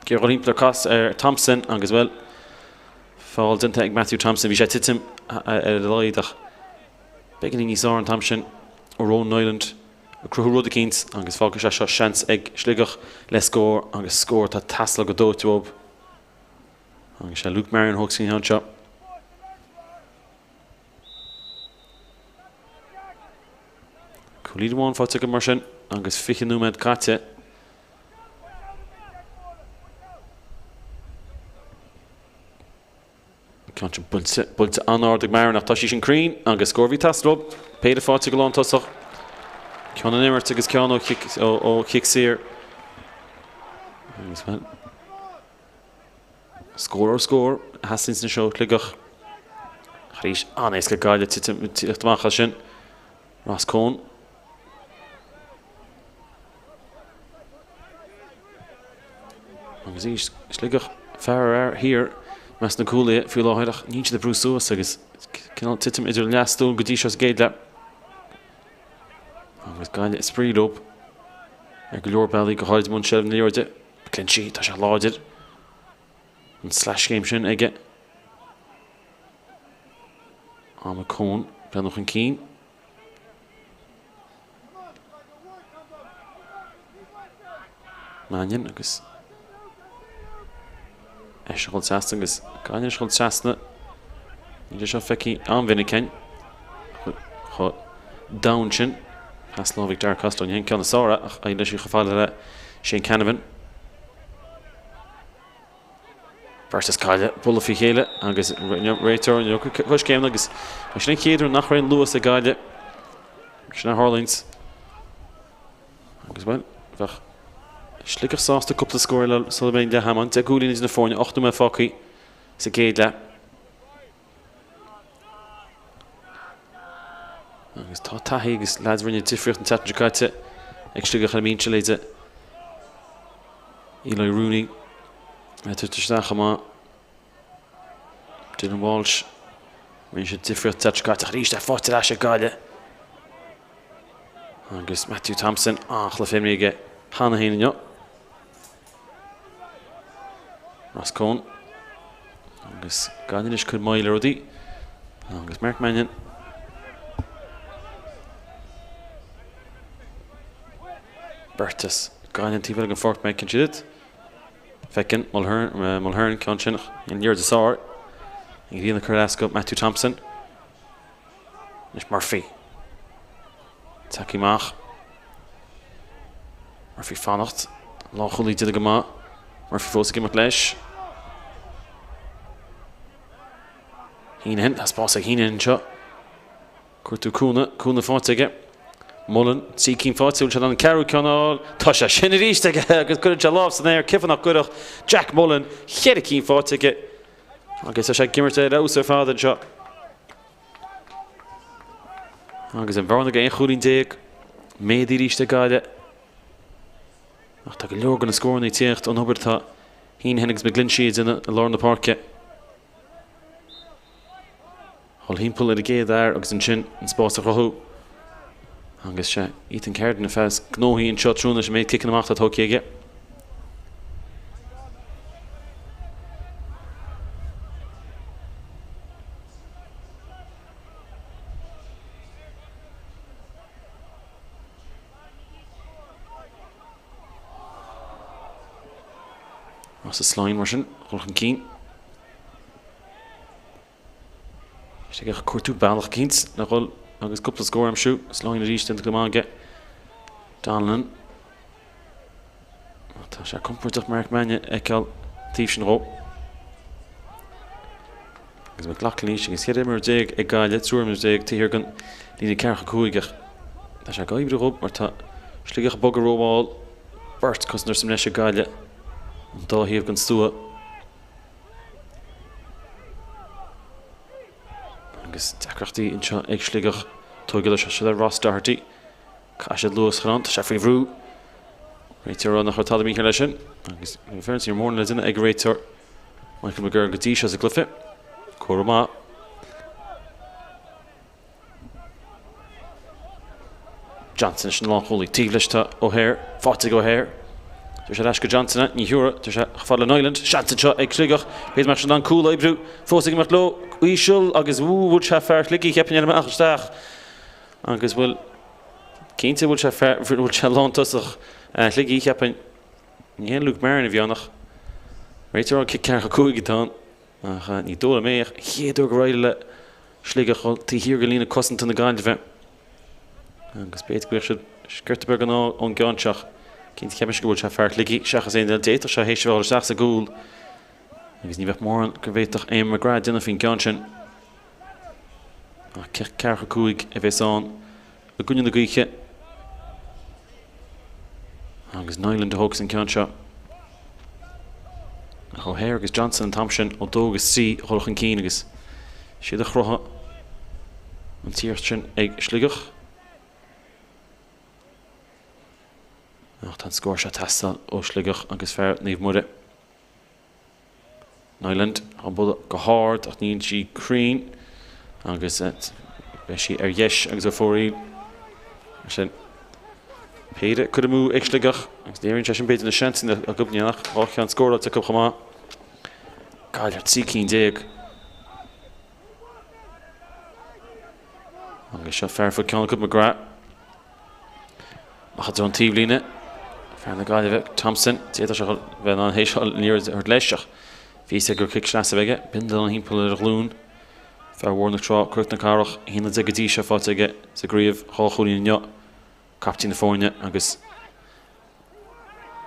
Ag iarraidh dul thimpeall ar cas ar Thompson agus, bhuel, feall déanta ag Matthew Thompson. Bhí sé ag titim ar a laghad ach beagáinín níos fearr an t-am sin ó Ronan Niland ag cruthú rud eicínt agus fágfaidh sé seo seans ag Sligeach le scór agus scór atá ag teastáil go dóite uathu. Agus sé Luke Marion a thógfas an ceann seo. Cúilín amháin faighte acu mar sin agus 20 nóiméad caite. An ceann sin buailte, buailte an-ard ag Marion ach tá sí sin cruinn agus scór a bhí ag teastáil uathu. Péire faighte ag lántosach. Ceann ón imirt agus ceann ó chic, ó, ó chic saor. Agus bhuel, scór ar scór a theastaíonn anseo ó Shligeach. Ach arís, an-éasca ag Gaillimh titim, tíocht amach as sin. Ross Cohn. Agus arís, Sligeach fear ar fhear thiar i measc na cúlaithe faoi láthair ach níl siad ag brú suas agus cineál titim idir an leathstór go dtí seo sa gcéad leath. Agus Gaillimh ag spraoi leo ar go leor bealaí go háirid i mbun seilbh na liathróide. McGlinchey, tá sé láidir. An sleaschéim sin aige. Am ag Cohn breathnú chun cinn. Mannion agus eisean ag dul trasna agus Gaillimh ag dul trasna. Níl sé seo feicthe an-mhinic againn. Chomh domhain sin. Pas láimhe ag Darragh Costello. Ní hé an ceann is fearr ach éiríonn leis í chomh fada le Shane Canavan. Beirt as Gaillimh ag bualadh faoi chéile agus réiteoir an coiscéimeanna agus sin an chéad uair nach raibh aon luas ag Gaillimh. Sin a tharlaíonns. Agus bhuel, bheadh Sligeach sásta cúpla scór eile sula mbeidh an leath am ann. 10 gcúilín idir na foirne, 8 nóiméad fágtha sa gcéad leath. Agus tá taithí agus leaids a rinne difríocht an tseachtain seo caite ag Sligeach ar an mbinse, leithéidí Eli Rooney ag tabhairt isteach chomh maith. Dylan Walsh rinne sé difríocht an tseachtain seo caite ach arís é faighte ar ais ag Gaillimh. Agus Matthew Thompson an-chluiche imeartha aige cheana féin inniu. Ross Cohn agus Gaillimh anois ag cur moill ar rudaí agus Mark Mannion. Beirt as Gaillimh an taobh eile den pháirc má fheiceann siad iad. Feiceann Mulhern, Mulhern ceann sin an liathróid is fearr. Ag iarraidh cur ar ais go Matthew Thompson. Anois Murphy. Tagtha amach. Murphy fanacht. Lánchúlaí déanta go maith. Murphy fós ag imeacht leis. Heneghan, tá spás ag Heneghan anseo. Cuartú cúnamh, cúnamh faighte aige. Mullen, 3 cinn faighte, bhfuil sé in ann an ceathrú ceann a fháil? Tá sé sin arís aige agus cuireann sé lámh san aer, cheapfá nach gcuirfeadh Jack Mullen, cheithre cinn faighte aige agus tá sé ag imirt ar fheabhas ar fad anseo. Agus an bhearna go 11 chúilín méadaithe arís ag Gaillimh. Ach tá go leor de na scóranna ag tíocht ón obair atá Heneghan agus McGlinchey ag déanamh i lár na páirce. Dhul thimpeall ar an gcéad fhear agus ansin an spás a chruthú. Agus sé Ethan Carden an fear is gnóthaí anseo tráthnóna leis an méid ciceanna amach atá tógtha aige. Rossa Sloyne mar sin, dul chun cinn. Sligeach ag cuartú bealach eicínt le dhul agus cúpla scór a aimsiú. Sloyne arís déanta go maith aige. Donnellan. Tá sé compordach Mark Mannion a fheiceáil taobh sin dhó. Agus McLoughlin arís agus 14 imreoir ag Gaillimh, triúr imreoir taobh thiar den líne 45 ach tá sé ag oibriú dhób mar tá Sligeach ag bogadh rómhall. Beirt cosantóir sa mbreis ag Gaillimh an dá thaobh den stua. Agus deacrachtaí anseo ag Sligeach. Tógáil seo le Ross Doherty. Caithfidh siad luas a chur ann. Tá sé faoi bhrú. Réiteoir ag rá nach raibh tada mícheart leis sin. Agus ní raibh aon mhórán le déanamh ag an réiteoir Michael McGurn go dtí seo sa gcluiche. Comhartha maith. Johnson leis an lánchúlaí. Taobh leis tá O'Hare. Faighte ag O'Hare. Tabharfaidh sé ar ais go Johnson é. Ní thiúrfaidh. Tabharfaidh sé chomh fada le Niland. Seans anseo ag Sligeach. B'fhéidir go mbeadh siad in ann cúl a oibriú. Fós ag imeacht leo. Íseal agus bhuail sé fear Shligigh. Cheapfainn ar amach isteach. Agus bhuel, cinnte bhuail sé fear, bhuail sé lántosach Shligigh. Cheapfainn. Ní hé Luke Marron a bhí ann ach réiteoir cic 45 atá ann. Ach ní dóigh liom é ach an chéad uair gur éirigh le Sligeach dul taobh thiar de líne cosanta na Gaillimhe agus b'fhéidir go bhfuil siad sciorta beag an ádh ón gceann seo. Cinnte cheapfainnse gur bhuail sé fear Shligigh seachas aon duine. D'fhéadfadh sé théis a bheith isteach sa gcúl agus ní bheadh mórán go bhféadfadh Eamon McGrath déanamh faoin gceann sin. Ach cic 45 a bheas ann i gcoinne na gaoithe. Agus Niland a thógfas an ceann seo. Ach O'Hare agus Johnson an t-am sin ó 2 agus 3 a dhul chun cinn agus siad a chruthaigh an t-iarracht sin ag Sligeach. Ach tá an scór seo ag teastáil ó Shligeach agus fear Naomh Muire. Niland á bualadh go hard ach níl sí cruinn agus beidh sí ar dheis agus ar fóraoil. Mar sin, péire curtha amú ag Sligeach agus léiríonn sé sin b'fhéidir na seansanna acu, níl ach 2 cheann scóráilte acu chomh maith. Gaillimh 13 cinn. Agus seo fear faoi ceann acu, McGrath. Amach i dtreo an taobhlíne. Fear na Gaillimhe, Thompson. D'fhéadfadh sé bheith in ann théis an liathróid a thabhairt leis ach bhí fhios aige gur cic sleasa a bheidh aige. Bindealán thimpeall ar a ghlúin. Fear Bhóthar na Trá, Cnoc na Cathrach, 11 go dtí seo faighte aige sa gcraobh, 2 chúilín inniu. Captaen na foirne agus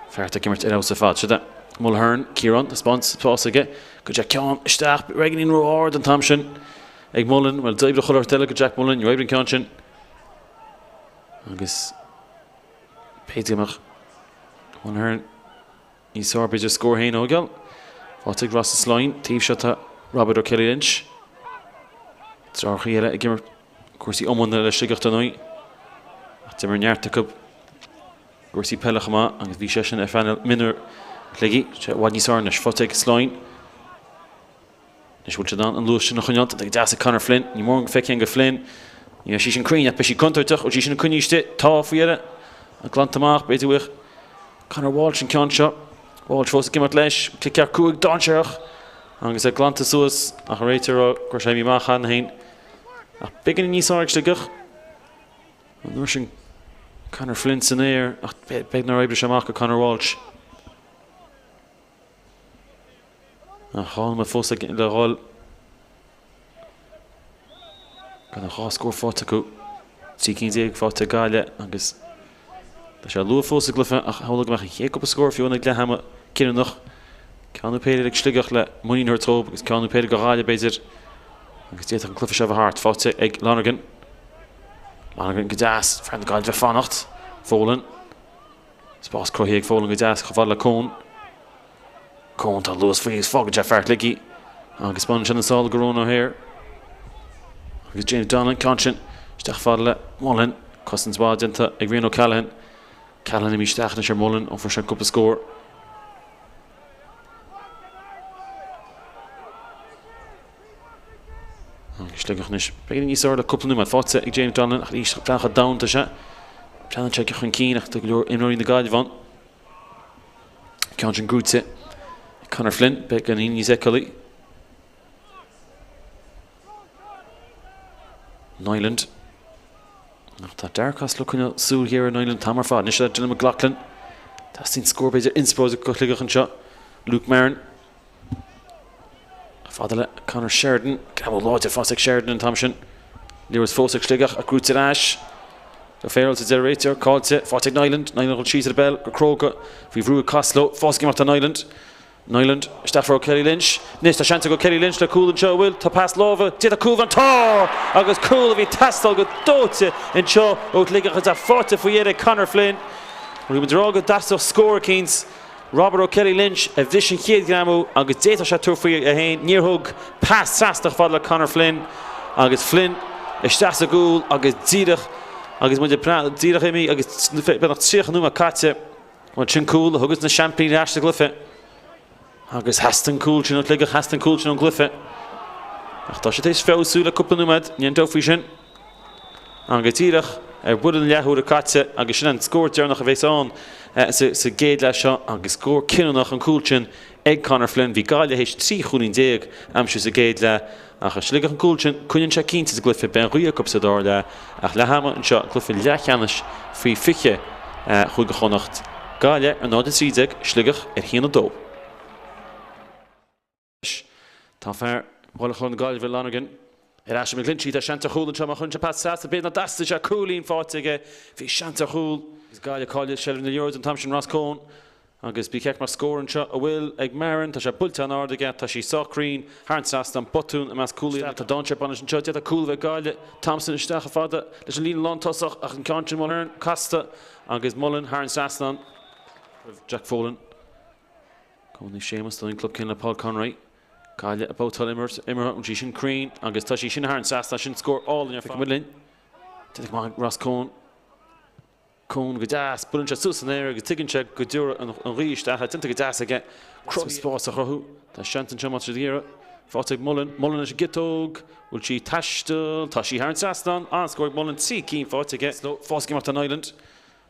fear atá ag imirt ar fheabhas ar fad. Siod é Mulhern, Ciarán, tá spás aige go Jack Ceann isteach, beagáinín ró-ard an t-am sin ag Mullen. Bhuel, d'oibrigh chuile shórt eile go Jack Mullen, níor oibrigh an ceann sin. Agus b'fhéidir go mbeadh Mulhern níos fearr b'fhéidir scór féin a thógáil. Faighte ag Rossa Sloyne, taobh seo tá Robert O'Kelly Lynch. Deartháir eile ag imirt cúrsaí iomána le Sligeach dar ndóigh. Ach d'imir neart acu cúrsaí peile chomh maith agus bhí seisean ar phainéal mionúir Shligigh. Sé i bhfad níos fearr anois. Faighte ag Sloyne. Anois bhfuil siad in ann an luas sin a choinneáil. Tá go deas ag Conor Flynn. Ní mórán go feicfinn go Flynn. Ní raibh sí sin cruinn ach beidh sí contúirteach. Bhfuil sí sin coinnithe istigh? Tá, faoi dheireadh. Glanta amach, b'fhéidir uaidh Conor Walsh an ceann seo. Walsh fós ag imeacht leis. Cic ceart 5 dainséarach agus é glanta suas ach an réiteoir ag rá go raibh sé imithe amach cheana féin. Ach beagáinín níos fearr ag Sligeach. An uair sin Conor Flynn san aer ach beag nár oibrigh sé amach go Conor Walsh. Ach 2 nóiméad fós le dhul. Gan ach 2 scór faighte acu. 13 cinn faighte ag Gaillimh agus tá sé luath fós sa gcluiche ach shamhlóinn go mbeadh an chéad cúpla scór fiú ag leath ama cinniúnach. Ceann nó péire ag Sligeach le muinín a thabhairt dóibh agus ceann nó péire do Ghaillimh b'fhéidir agus d'fhéadfadh an cluiche seo a bheith thart. Faighte ag Lonergan. Lonergan go deas. Fear na Gaillimhe fanacht. Folan. Spás cruthaithe ag Folan go deas chomh fada le Coen. Coen, tá luas faoi agus fágann sé fear Shligigh agus baineann sé na sála go Ronan O'Hare. Agus James Donnellan, ceann sin isteach fada le Mullen. Cosaint mhaith déanta ag Rian O'Callaghan. Callaghan imithe isteach anois ar Mullen ó fuair sé cúpla scór. Agus Sligeach anois beagáinín níos fearr le cúpla nóiméad faighte ag James Donnellan ach arís breathnaigh chomh domhain tá sé. Breathnaíonn sé chun cinn ach tá go leor imreoirí na Gaillimhe ann. Ceann sin gnóite ag Conor Flynn, beagáinín níos feiceálaí. Niland. Ach tá Darragh Costello ag coinneáil súil ghéar ar Niland an t-am ar fad. Anois le Dylan McLoughlin. Teastaíonn scór b'fhéidir inspioráideach go Shligeach anseo. Luke Marron. Fada le Conor Sheridan. Greamú láidir faighte ag Sheridan an t-am sin. Liathróid fós ag Sligeach ach gnóite ar ais. Go Farrell sa deireadh réiteoir. Caillte. Faighte ag Niland. Niland ag dul síos ar an bpeil go cróga. Faoi bhrú ag Costello. Fós ag imeacht do Niland. Niland isteach for O'Kelly Lynch. Anois tá seans ag O'Kelly Lynch le cúl anseo, an bhfuil? Tá pas láimhe, d'fhéadfadh cúl a bheith ann. Tá! Agus cúl a bhí ag teastáil go dóite anseo ó Shligeach agus é faighte faoi dheireadh ag Conor Flynn. Bhí muid ag rá go dteastódh scór eicínt. Robert O'Kelly Lynch a bhris an chéad ghreamú agus d'fhéadfadh sé tabhairt faoi é féin. Níor thug. Pas trasna chomh fada le Conor Flynn agus Flynn isteach sa gcúl agus díreach agus muid ag díreach imithe agus beagnach 30 nóiméad caite. Bhuel, sin cúl a thugas na seaimpíní ar ais sa gcluiche. Agus theastaigh an cúl sin ó Shligeach, theastaigh an cúl sin ón gcluiche. Ach tá sé tar éis feabhsú le cúpla nóiméad, ní aon dabht faoi sin. Agus díreach ar bhuille na leathuaire caite agus sin an scór deireanach a bheas ann sa gcéad leath seo agus scór cinniúnach an cúl sin ag Conor Flynn. Bhí Gaillimh théis 13 chúilín a aimsiú sa gcéad leath ach Sligeach an cúl sin, coinníonn sé cinnte sa gcluiche. Beidh an ghaoth acu sa dara leath ach leath ama anseo, cluiche leathcheannais faoi 20 Chúige Chonnacht. Gaillimh ar 0-13, Sligeach ar 1-2. Tá fear Bhaile Chláir na Gaillimhe, Lonergan, ar ais ag McGlinchey. Tá seans ar chúl anseo má chuireann sé pas trasna. B'fhéidir nach dteastaigh sé cúilín faighte aige. Bhí seans ar chúl. Agus Gaillimh ag cailleadh seilbh na liathróide an t-am sin Ross Coen. Agus bí ceart mar scór anseo a bhfuil ag Marron. Tá sé buailte an-ard aige. Tá sí sách cruinn thar an trasnán. Botún i measc cúlaithe. Tá dainséar bainteach anseo. D'fhéadfadh cúl a bheith ag Gaillimh. Thompson isteach chomh fada leis an líne lántosach ach an ceann sin Mulhern casta agus Mullen thar an trasnán. Jack Folan. Cumann Naomh Séamus don club céanna le Paul Conroy. Gaillimh ag babhtáil imeartha an sí sin cruinn agus tá sí sin thar an trasnán sin scór álainn ar fad. Linn. Déanta go maith ag Ross Coen. Coen go deas, buaileann sé suas san aer agus tuigeann sé go dtiúrfaidh an ghaoth isteach é. Déanta go deas aige. Spás a chruthú. Tá seans anseo má tá siad ag iarraidh. Faighte ag Mullen. Mullen leis an gciotóg. Bhfuil sí ag taisteal? Tá sí thar an trasnán. An-scór ag Mullen. 3 cinn faighte aige. Fós ag imeacht do Niland.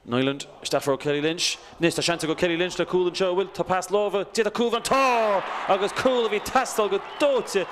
Niland isteach for O'Kelly Lynch. Anois tá seans ag O'Kelly Lynch le cúl anseo, an bhfuil? Tá pas láimhe, d'fhéadfadh cúl a bheith ann. Tá! Agus cúl a bhí ag teastáil go dóite.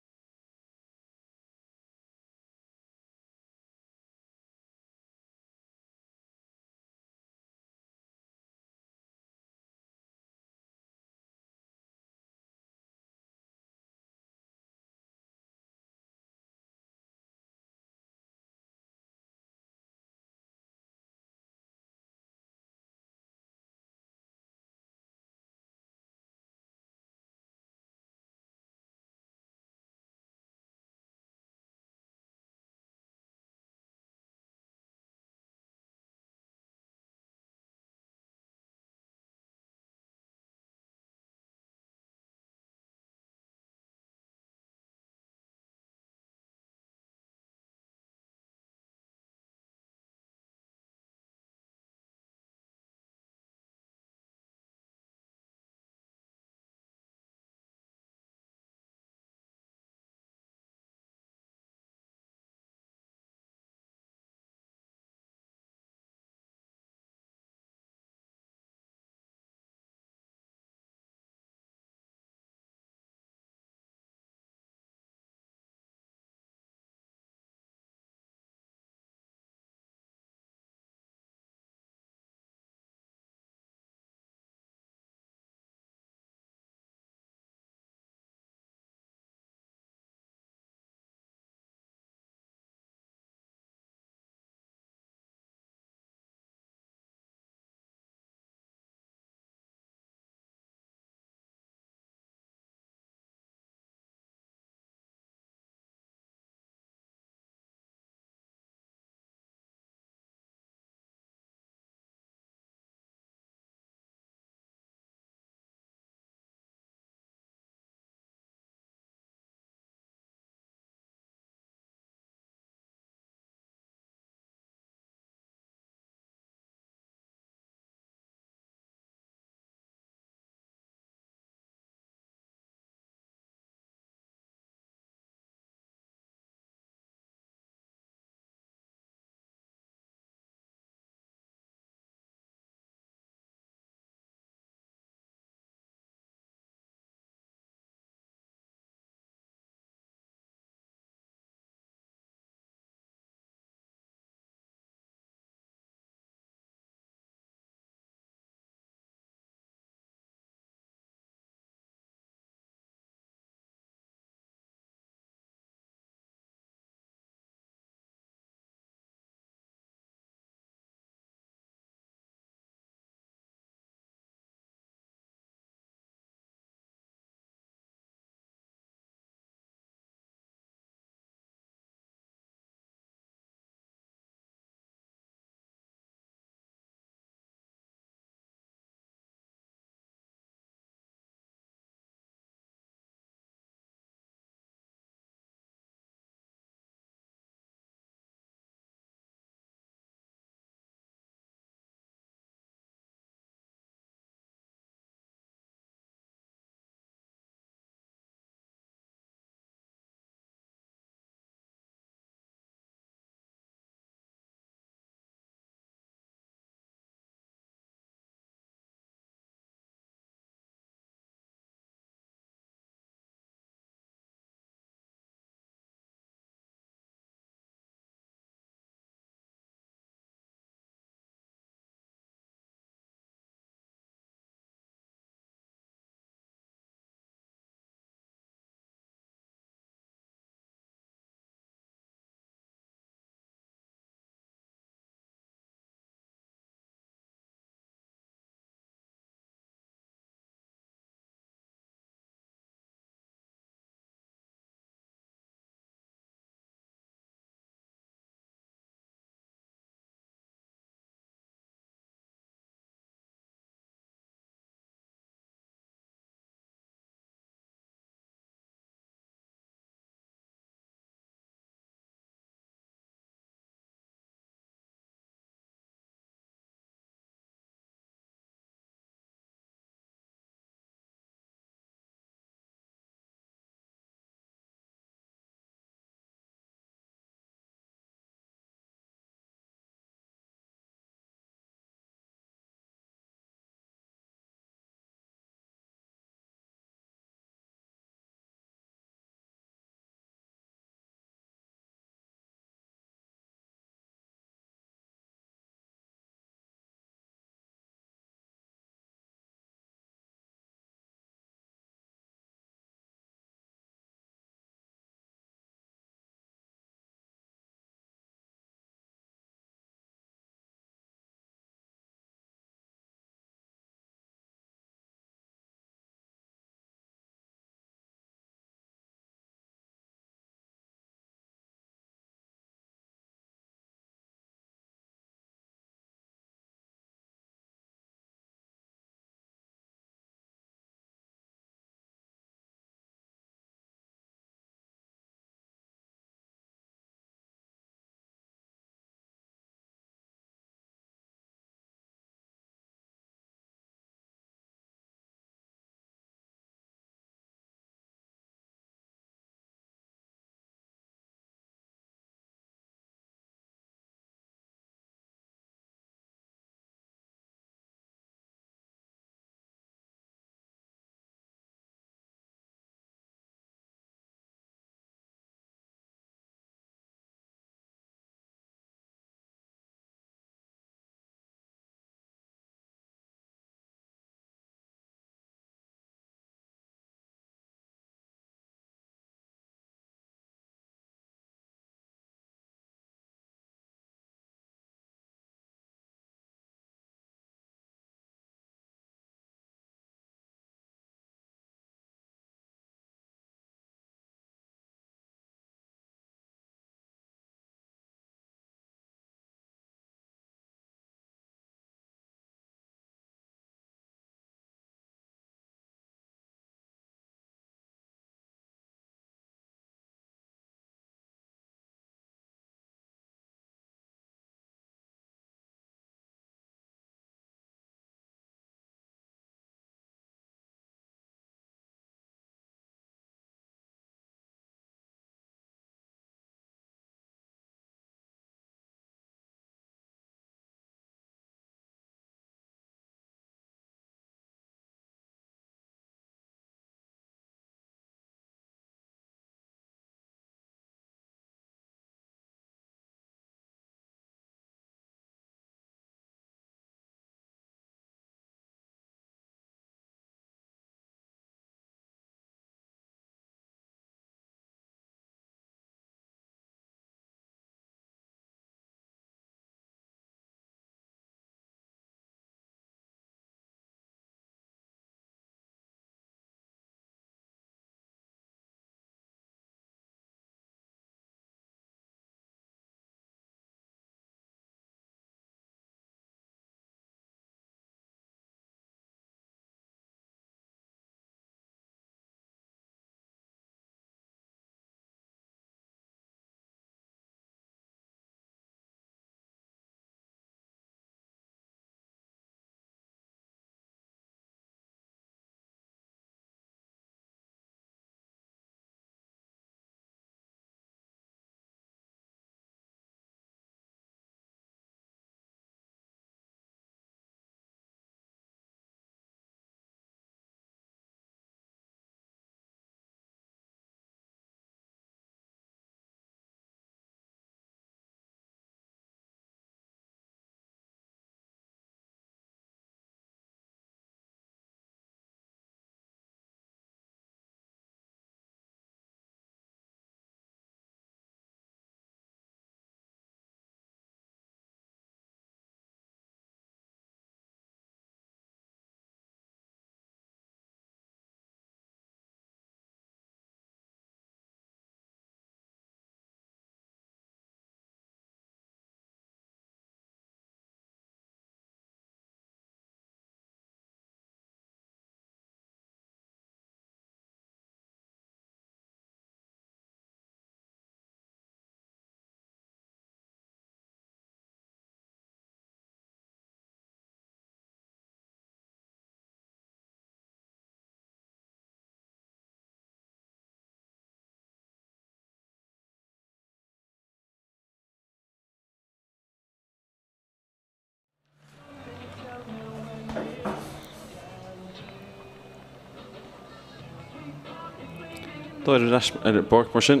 Dáire ar ais ar an bpáirc mar sin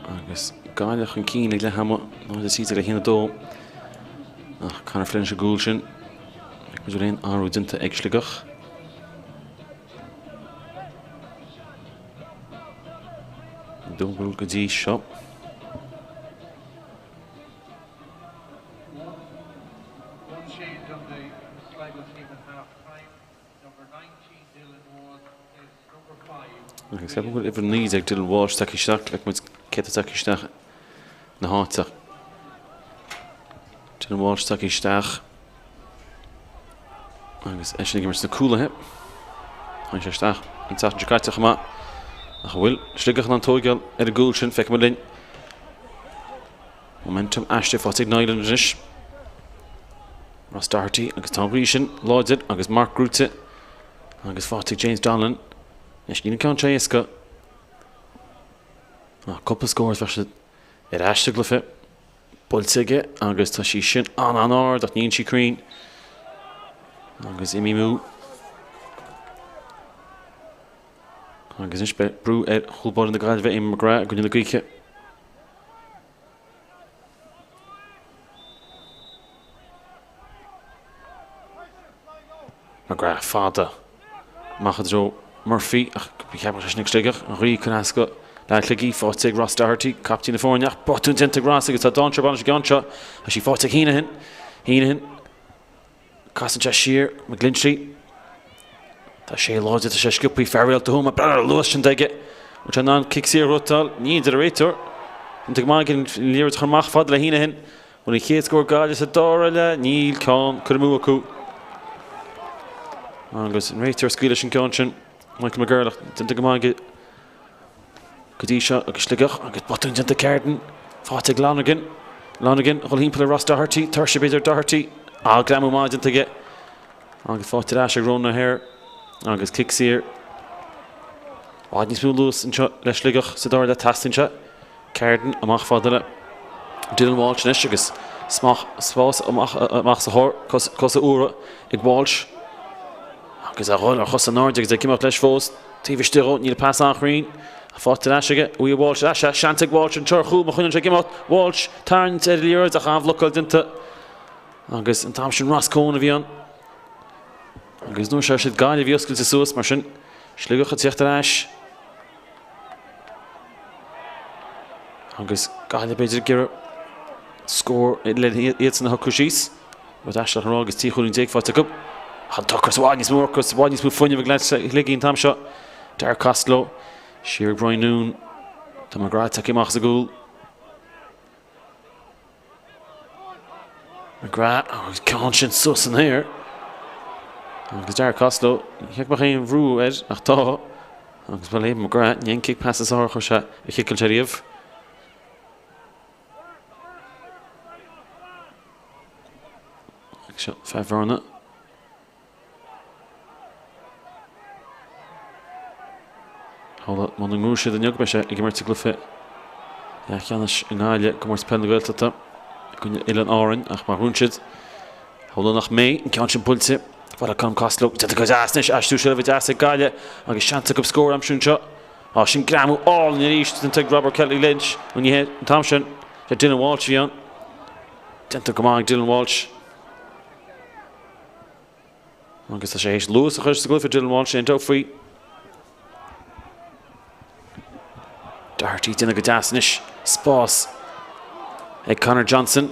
agus Gaillimh chun cinn ag leath ama, 0-13 le 1-2. Ach Conor Flynn leis an gcúl sin. An bhfuil aon athrú déanta ag Sligeach. Ní dóigh go bhfuil go dtí seo. Agus ceapaim go bhfuil uimhir 19 Dylan Walsh tagtha isteach, feicfidh muid cé atá tagtha isteach ina háit ach Dylan Walsh tagtha isteach agus eisean ag imirt sna cúlaithe. Tháinig sé isteach an tseachtain seo caite chomh maith ach an bhfuil Sligeach in ann tóigeáil ar an gcúl sin, feicfidh muid linn. Momentum aistrithe faighte ag Niland anois. Ross Doherty agus tá an ghaoth sin láidir agus marc gnóthaithe agus faighte ag James Donlan. Anois níl an ceann seo éasca. Ach cúpla scór is bheadh siad ar ais sa gcluiche. Buailte aige agus tá sí sin an-an-ard ach níl sí cruinn. Agus imithe amú. Agus anois beidh brú ar chúl báire na Gaillimhe, Eamon McGrath, i gcoinne na gaoithe. McGrath fada amach i dtreo Murphy ach cheapfadh sé sin ag Sligeach, an ghaoth ag cur as do leaid Shligigh, faighte ag Ross Doherty, captaen na foirne ach botún déanta ag Ross agus tá dainséar ag baint leis an gceann seo. Tá sí faighte ag Heneghan. Heneghan. Casann sé siar, McGlinchey. Tá sé láidir, tá sé sciobtha, fear Réalta Thuama, breathnaigh ar an luas sin aige. Bhfuil sé in ann cic saor a ghnóthachtáil? Níl, deir an réiteoir. Déanta go maith aige an liathróid a chur amach fada le Heneghan. Bhfuil an chéad scór Gaillimh sa dara leath? Níl ceann curtha amú acu. Agus an réiteoir ag scaoileadh leis an gceann sin, Michael McGurl, ach déanta go maith aige. Go dtí seo agus Sligeach agus botún déanta ag Carden. Faighte ag Lonergan. Lonergan a dhul thimpeall ar Ross Doherty. Tuirse b'fhéidir ar Doherty. Ah, greamú maith déanta aige. Agus faighte ar ais ag Ronan O'Hare. Agus cic saor. I bhfad níos mó luas anseo le Sligeach sa dara leath teastaíonn sé. Carden amach fada le Dylan Walsh anois agus spás amach sa chóir, cosa úra ag Walsh agus a dhul ar chosa in airde agus ag imeacht leis fós taobh istigh dhó. Níl pas an-chruinn faighte ar ais aige. Uaidh Walsh ar ais. Seans ag Walsh anseo ar chúl má choinníonn sé ag imeacht. Walsh tarraingt ar an liathróid ach an-bhlocáil déanta agus an t-am sin Ross Coen a bhí ann. Agus nuair seo siad Gaillimh a bhí oscailte suas mar sin Sligeach ag tíocht ar ais. Agus Gaillimh b'fhéidir ag iarraidh scór le iadsan a shocrú síos. Rud aisteach a rá agus 13 chúilín faighte acu. Ach an t-ocras i bhfad níos mó ocras, i bhfad níos mó fuinnimh ag leaids Shligigh an t-am seo. Darragh Costello, siar ag Brian Noone. Tá McGrath tagtha amach as an gcúl. McGrath agus ceann sin suas san aer. Agus Darragh Costello, ní cheart go mbeadh aon bhrú air ach tá. Agus bhuel Aidan McGrath, ní an cic pas is fearr a chuir sé a chiceáil sé riamh. Agus seo fear Bhearna. Tharla muna ngnóthóidh siad inniu beidh sé ag imirt i gcluiche leathcheannais i nGaillimh i gComórtas Peile na Gaeltachta i gcoinne Oileáin Árainn ach má ghnóthaíonn siad tharla nach mbeidh an ceann sin buailte. Fada Colm Costello déanta go deas anois aistriú seilbhe deas ag Gaillimh agus seans acu scór a aimsiú anseo. Á sin greamú álainn arís déanta ag Robert Kelly Lynch nó ní hé an t-am sin sé Dylan Walsh a bhí ann. Déanta go maith ag Dylan Walsh. Agus tá sé théis luas a chur sa gcluiche Dylan Walsh aon dabht faoi. Doherty déanamh go deas anois. Spás ag Conor Johnson.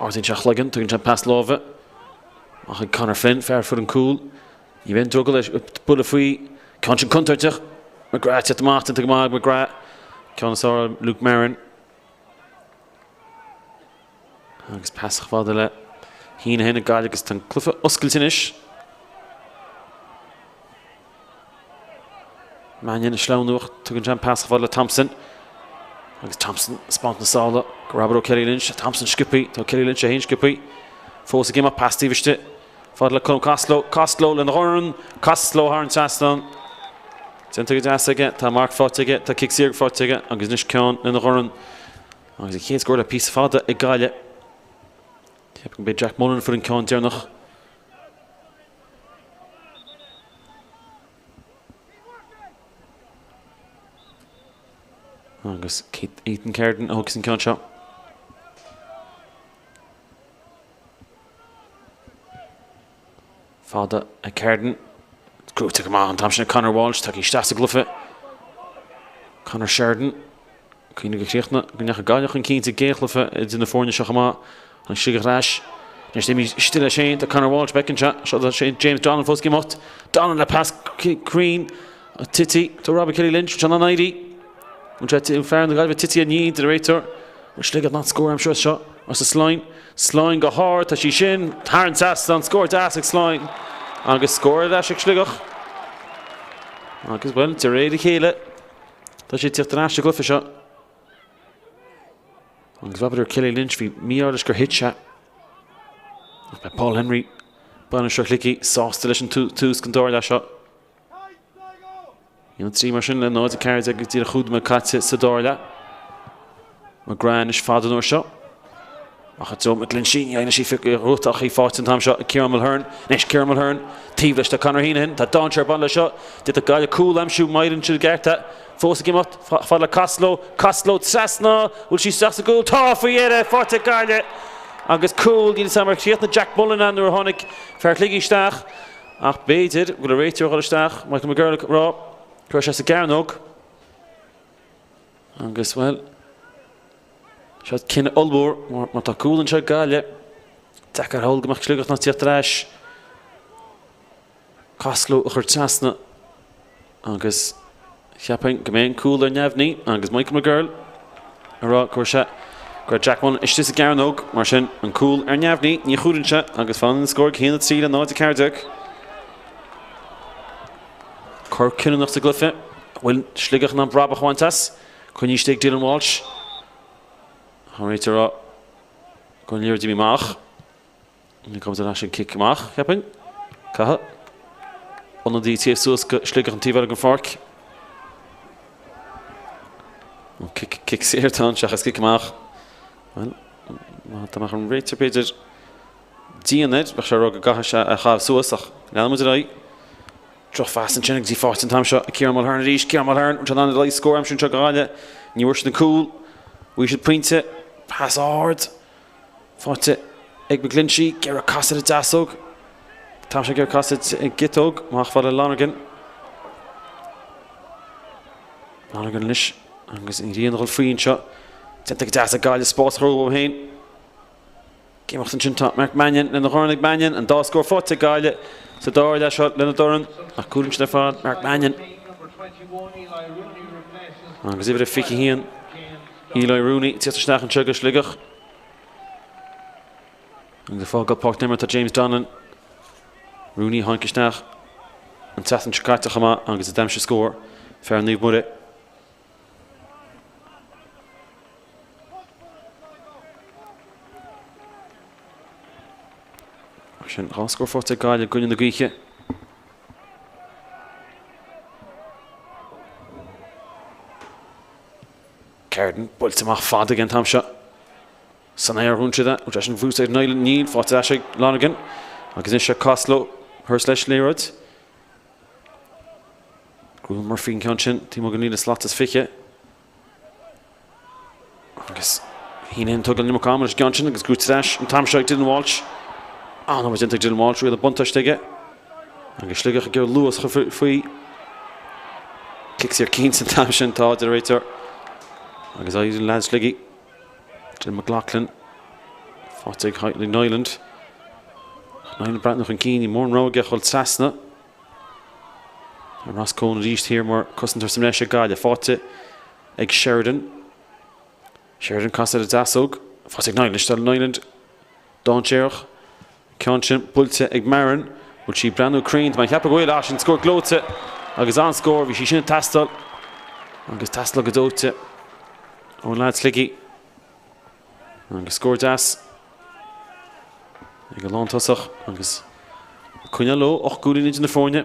Ardaíonn sé a chloigeann, tugann sé an pas láimhe. Amach ag Conor Flynn, fear a fuair an cúl. Ní bheidh an drogall air bualadh faoi. Ceann sin contúirteach. McGrath teacht amach, déanta go maith ag McGrath. Ceann is fearr ar Luke Marron. Agus pas chomh fada le Heneghan ag Gaillimh agus tá an cluiche oscailte anois. Mannion ag sleamhnú ach tugann sé an pas chomh fada le Thompson. Agus Thompson ag spáint na sála go Robert O'Kelly Lynch. Thompson sciobtha, tá O'Kelly Lynch é féin sciobtha. Fós ag imeacht pas taobh istigh. Fada le Colm Costello. Costello lena dhorn. Costello thar an trasnán. Déanta go deas aige. Tá marc faighte aige. Tá cic saor faighte aige agus anois ceann lena dhorn. Agus an chéad scór le píosa fada ag Gaillimh. Ceapaim go mbeidh Jack Mullen a fuair an ceann deireanach. Agus Ethan Carden a thógfas an ceann seo. Fada ag Carden. Gnóite go maith an t-am sin ag Conor Walsh. Tagtha isteach sa gcluiche. Conor Sheridan. Cuimhnigh gur chríochnaigh go ndeachaigh Gaillimh chun cinn sa gcéad chluiche idir na foirne seo chomh maith. Tháinig Sligeach ar ais. Anois imithe istigh leis féin. Tá Conor Walsh beic anseo. Seo tá sé James Donlan fós ag imeacht. Donlan le pas cruinn. Tite. Tá Robbie Kelly Lynch anseo in ann éirí. An sé fear na Gaillimhe tite ní de réiteoir. Bhfuil Sligeach in ann scór a aimsiú as seo? Arsa Slyne. Slyne go hard. Tá sí sin thar an trasnán. Scór deas ag Slyne. Agus scór ar ais ag Sligeach. Agus, bhuel, de réir a chéile, tá sé ag tíocht ar ais sa gcluiche seo. Agus Robbie Kelly Lynch, bhí mí-ádh leis gur thit sé. Ach beidh Paul Henry, bainisteoir Shligigh, sásta leis an tús den dara leath seo. 1-3 mar sin le 0-14 go díreach 5 nóiméad caite sa dara leath. McGrath anois fada an uair seo. Ach i dtreo McGlinchey, ní fhaigheann sí rud ach í faighte an t-am seo ag Ciarán Mulhern. Anois Ciarán Mulhern, taobh leis tá Conor Heenan, tá dainséar ag baint leis seo. D'fhéadfadh Gaillimh cúl a aimsiú má éiríonn siad i gceart é. Fós ag imeacht, fad le Costello, Costello trasna, bhfuil sí isteach sa gcúl? Tá, faoi dheireadh, faighte ag Gaillimh agus cúl, níl 'fhios a'm ar chríochnaigh Jack Mullen nuair a tháinig fear Shligigh isteach. Ach b'fhéidir go bhfuil an réiteoir ag dul isteach, Michael McGurl, ag rá go raibh sé sa gcearnóg. Agus, bhuel, seo cinneadh ollmhór mar má tá cúl anseo ag Gaillimh, deacair a shamhlú go mbeadh Sligeach in ann tíocht ar ais. Costello a chur trasna agus Cheapfainn go mbeidh an cúl ar neamhní agus Michael McGurl ag rá go raibh sé go raibh Jack Mullen istigh sa gcearnóg, mar sin an cúl ar neamhní, ní chúlann sé agus fanann an scór ag 1-3 le 0-14. Cor cinniúnach sa gcluiche, an bhfuil Sligeach in ann brabach a bhaint as? Coinnithe istigh ag Dylan Walsh. Tá an réiteoir ag rá go bhfuil an liathróid imithe amach. Ní gabhann ar ais an cic amach, cheapfainn. Caithfidh. Ionadaí taobh suas go Sligeach an taobh eile den pháirc. An cic, cic saor atá ann seachas cic amach. Bhuel, má tá mbeadh an réiteoir b'fhéidir dian air, bheadh sé ag rá go gcaithfidh sé a chaitheamh suas ach leanann muid ar aghaidh. Drochphas ansin agus í faighte an t-am seo ag Ciarán Mulhern arís. Ciarán Mulhern, an in ann scór a aimsiú anseo do Ghaillimh. Ní bhfuair siad an cúl. Bhfuair siad pointe. Pas ard. Faighte ag McGlinchey, ag iarraidh casadh ar an deasóg. Tá sé ag iarraidh casadh ar an gciotóg, amach fad le Lonergan. Lonergan anois agus an ghrian ag dul faoi anseo. Déanta go deas ag Gaillimh spás a chruthú dóibh féin. Ag imeacht ansin tá Mark Mannion lena dhorn ag Mannion, an dá scór faighte ag Gaillimh sa dara leath seo lena dorn ach cúl ansin ar fad Mark Mannion. Agus uimhir a 21 Eli Rooney ag tíocht isteach anseo go Sligeach. Agus ag fágáil páirc na himeartha tá James Donlan. Rooney a tháinig isteach an tseachtain seo caite chomh maith agus a d'aimsigh scór fear Naomh Muire. Mar sin, 2 scór faighte ag Gaillimh i gcoinne na gaoithe. Carden buailte amach fada aige an t-am seo. San aer a dhún siad é. Bhfuil sé sin fós ag Niland? Níl. Faighte ar ais ag Lonergan. Agus anois seo Costello. Thuras leis liathróid. Gnóthaíonn Murphy an ceann sin. Taobh amuigh den líne slat is 20. Agus Heenan tógáil an iomarca ama leis an gceann sin agus gnóite ar ais an t-am seo ag Dylan Walsh. An-obair déanta ag Dylan Walsh, riail an buntáiste aige. Agus Sligeach ag iarraidh luas a chur faoi. Cic saor cinnte an t-am sin, tá, deir an réiteoir. Agus éiríonn leaids Shligigh. Dylan McLaughlin faighte ag Niland. Niland breathnú chun cinn, níl mórán rogha aige ach dul trasna. Tá Ross Coen arís thiar mar cosantóir sa mbreis ag Gaillimh. Faighte ag Sheridan. Sheridan casadh ar an deasóg. Faighte ag Niland. Tá Niland dainséarach. Ceann sin buailte ag Marin. Bhfuil sí ag breathnú cruinn? Tá mé ag ceapadh go bhfuil. Ah, sin scór gleoite agus an-scór. Bhí sí sin ag teastáil agus teastáil go dóite ó leaid Shligigh. Agus scór deas ag an lántosach agus coinneáil leo 8 gcúilín idir na foirne.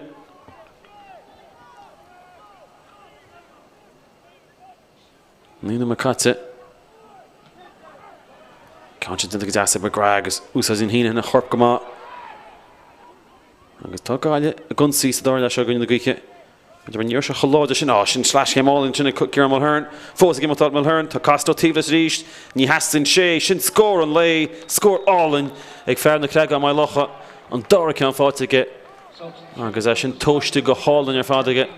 9 nóiméad caite. Ceann sin déanta go deas ag McGrath agus úsáideann Heenan a chorp go maith. Agus tá Gaillimh ag ionsaí sa dara leath seo i gcoinne na gaoithe. B'fhéidir ní raibh sé chomh láidir sin. Á, sin sleaschéim álainn ansin ag Ciarán Mulhern. Fós ag imeacht Mulhern. Tá casadh taobh leis arís. Ní theastaíonn sé. Sin scór an lae. Scór álainn ag fear na Creagaí Maigh Locha. An dara ceann faighte aige. Agus é sin tomhaiste go hálainn ar fad aige.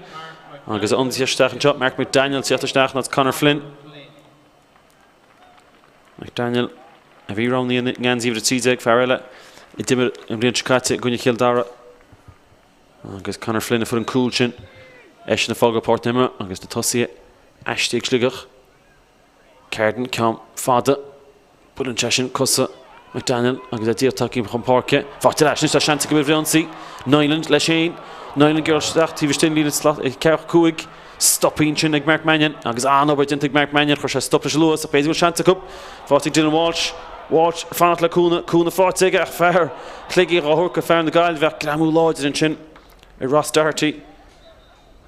Agus ionsaí isteach anseo. Mark McDaniel tíocht isteach in áit Conor Flynn. McDaniel a bhí roghnaithe i ngeansaí uimhir 13, fear eile a d'imir an bhliain seo caite i gcoinne Chill Dara. Agus Conor Flynn a fuair an cúl sin, eisean ag fágáil páirc na himeartha agus na tosaithe aistrithe ag Sligeach. Carden, ceann fada, buaileann sé sin cosa McDaniel agus é díreach tagtha chun páirce. Faighte ar ais anois, tá seans acu ar fhrithionsaí. Niland leis féin. Niland ag dul isteach taobh istigh den líne 45. Stop ansin ag Mark Mannion agus an-obair déanta ag Mark Mannion. Chuir sé stop leis an luas ach b'fhéidir go bhfuil seans acu. Faighte ag Dylan Walsh. Walsh ag fanacht le cúnamh. Cúnamh faighte aige ach fear Shligigh á thabhairt go fear na Gaillimhe ach greamú láidir ansin ar Ross Doherty.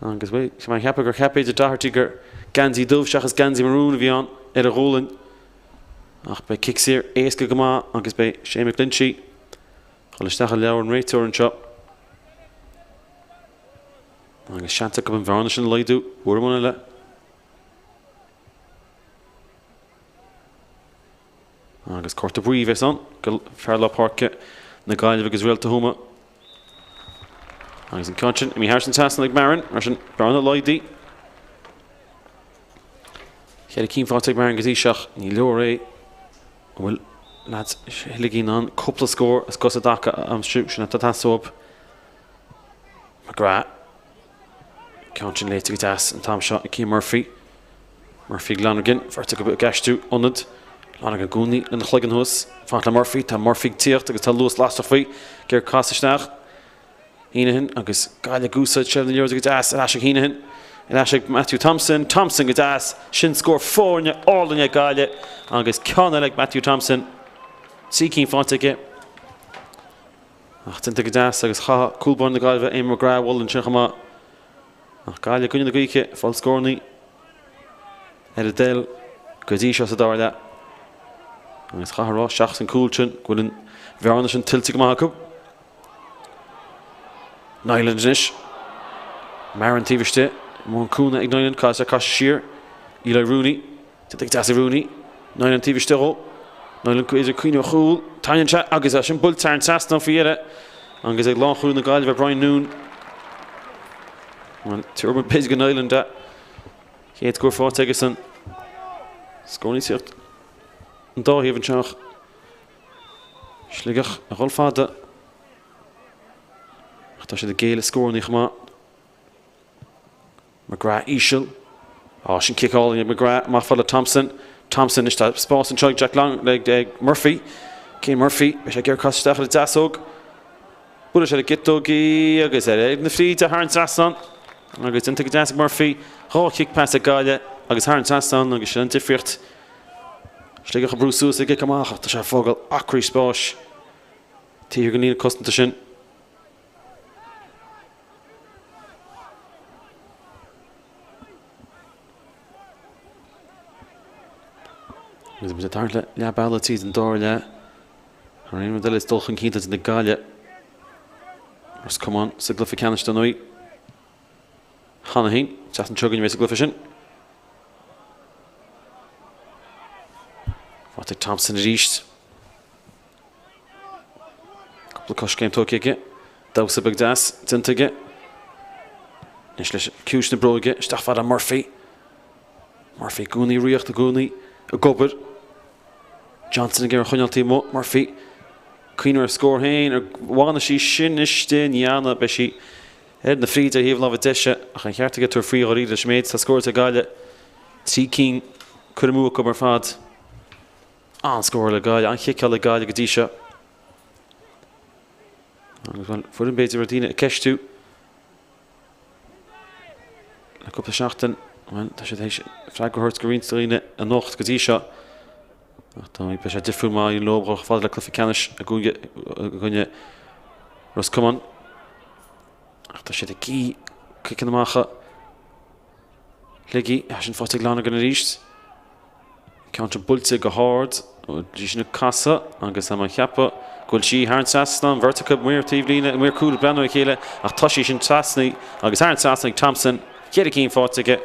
Agus bhuel, tá mé ag ceapadh gur cheap b'fhéidir Doherty gur geansaí dubh seachas geansaí marún a bhí ann ar a ghualainn. Ach beidh cic saor éasca go maith agus beidh Shane McGlinchey ag dul isteach i leabhar an réiteora anseo. Agus seans acu an bhearna sin a laghdú uair amháin eile. Agus cárta buí a bheas ann go fear lár páirce na Gaillimhe agus Réalta Thuama. Agus an ceann sin imithe thar an trasnán ag Marron, mar sin bearna laghdaithe. Cheithre cinn faighte ag Marron go dtí seo ach ní leor é. An bhfuil leaids Shligigh in ann cúpla scór as gcos i dtaca a aimsiú? Sin atá ag teastáil uathu. McGrath. Ceann sin léite go deas an t-am seo ag Cian Murphy. Murphy ag Lonergan. Beirt acu ag aistriú ionad. Lonergan i gcónaí lena chloigeann thuas. Fanacht le Murphy. Tá Murphy ag tíocht agus tá luas lasrach faoi. Ag iarraidh casadh isteach. Heneghan agus Gaillimh ag úsáid seilbh na liathróide go deas. Ar ais ag Heneghan. Ar ais ag Matthew Thompson. Thompson go deas. Sin scór foirne álainn ag Gaillimh agus ceann eile ag Matthew Thompson. 3 cinn faighte aige. Ach déanta go deas agus chaith cúl báire na Gaillimhe Eamon McGrath a bhuille ansin chomh maith. Ach Gaillimh i gcoinne na gaoithe, ag fáil scórannaí ar a dtoil go dtí seo sa dara leath. Agus chaithfear a rá, seachas an cúl sin, go bhfuil an bhearna sin tuillte go maith acu. Niland anois. Marron taobh istigh. Mórán cúnamh ag Niland, caithfidh sé casadh siar. Eli Rooney. Déanta go deas ag Rooney. Niland taobh istigh dhó. Niland b'fhéidir cuimhneamh ar chúl. Tarraingíonn sé agus é sin buailte thar an trasnán faoi dheireadh agus ag lánchúlaí na Gaillimhe Brian Noone. Bhuel, tabharfaidh muid b'fhéidir go Niland é. Chéad scór faighte aigesean. Scór níos an dá thaobh anseo ach Sligeach ag dhul fada. Ach tá siad ag géilleadh scórannaí chomh maith. McGrath íseal. Á, sin cic álainn ag McGrath amach fad le Thompson. Thompson, anois tá spás anseo ag Jack Long, ag Murphy. Cian Murphy, beidh sé ag iarraidh casadh isteach ar an deasóg. Buaileann sé ar an gciotóg í agus ar na fríde thar an trasnán. Agus déanta go deas ag Murphy. 2 chic pas ag Gaillimh agus thar an trasnán agus sin an difríocht. Sligeach ag brú suas ag cic amach ach tá sé ag fágáil acraí spáis taobh thiar den líne cosanta sin. Agus muid ag tarraingt le leath bealaigh tríd an dara leath. Thar aon rud eile is dul chun cinn atá déanta ag Gaillimh. Ros Comáin sa gcluiche ceannais dar ndóigh. Cheana féin, seachtain seo chugainn a bheidh sa gcluiche sin. Faighte ag Thompson arís. Cúpla coiscéim tógtha aige. Damhsa beag deas déanta aige. Anois leis ciumhais na bróige, isteach fada Murphy. Murphy i gcónaí ag ritheacht, i gcónaí ag obair. Johnson ag iarraidh a choinneáil taobh amuigh. Murphy. Cuimhneamh ar a scór féin. An bhfanfaidh sí sin istigh, ní fhanfaidh, beidh sí ar na fríde ar thaobh na láimhe deise ach an cheart aige tabhairt faoi dháiríre leis an méid atá scóráilte ag Gaillimh. 3 cinn curtha amú acu ar fad. An-scóráil ag Gaillimh, an-chiceáil ag Gaillimh go dtí seo. Agus bhuel, foireann b'fhéidir a raibh daoine ag ceistiú le cúpla seachtain, bhuel, tá siad théis freagra a thabhairt go roinnt daoine anocht go dtí seo. Ach tá, beidh sé difriúil má éiríonn leo dhul chomh fada le cluiche ceannais i gcoinne Ros Comáin. Ach tá siad ag iarraidh ciceanna amach Shligigh, é sin faighte ag Lonergan arís. Ceann sin buailte go hard, bhí sin ag casadh agus tá mé ag ceapadh go bhfuil. Go bhfuil sí thar an trasnán, an bheirt acu maor taobh líne, maor cúil ag breathnú ar a chéile ach tá sí sin trasna agus thar an trasnán ag Thompson, cheithre cinn faighte aige.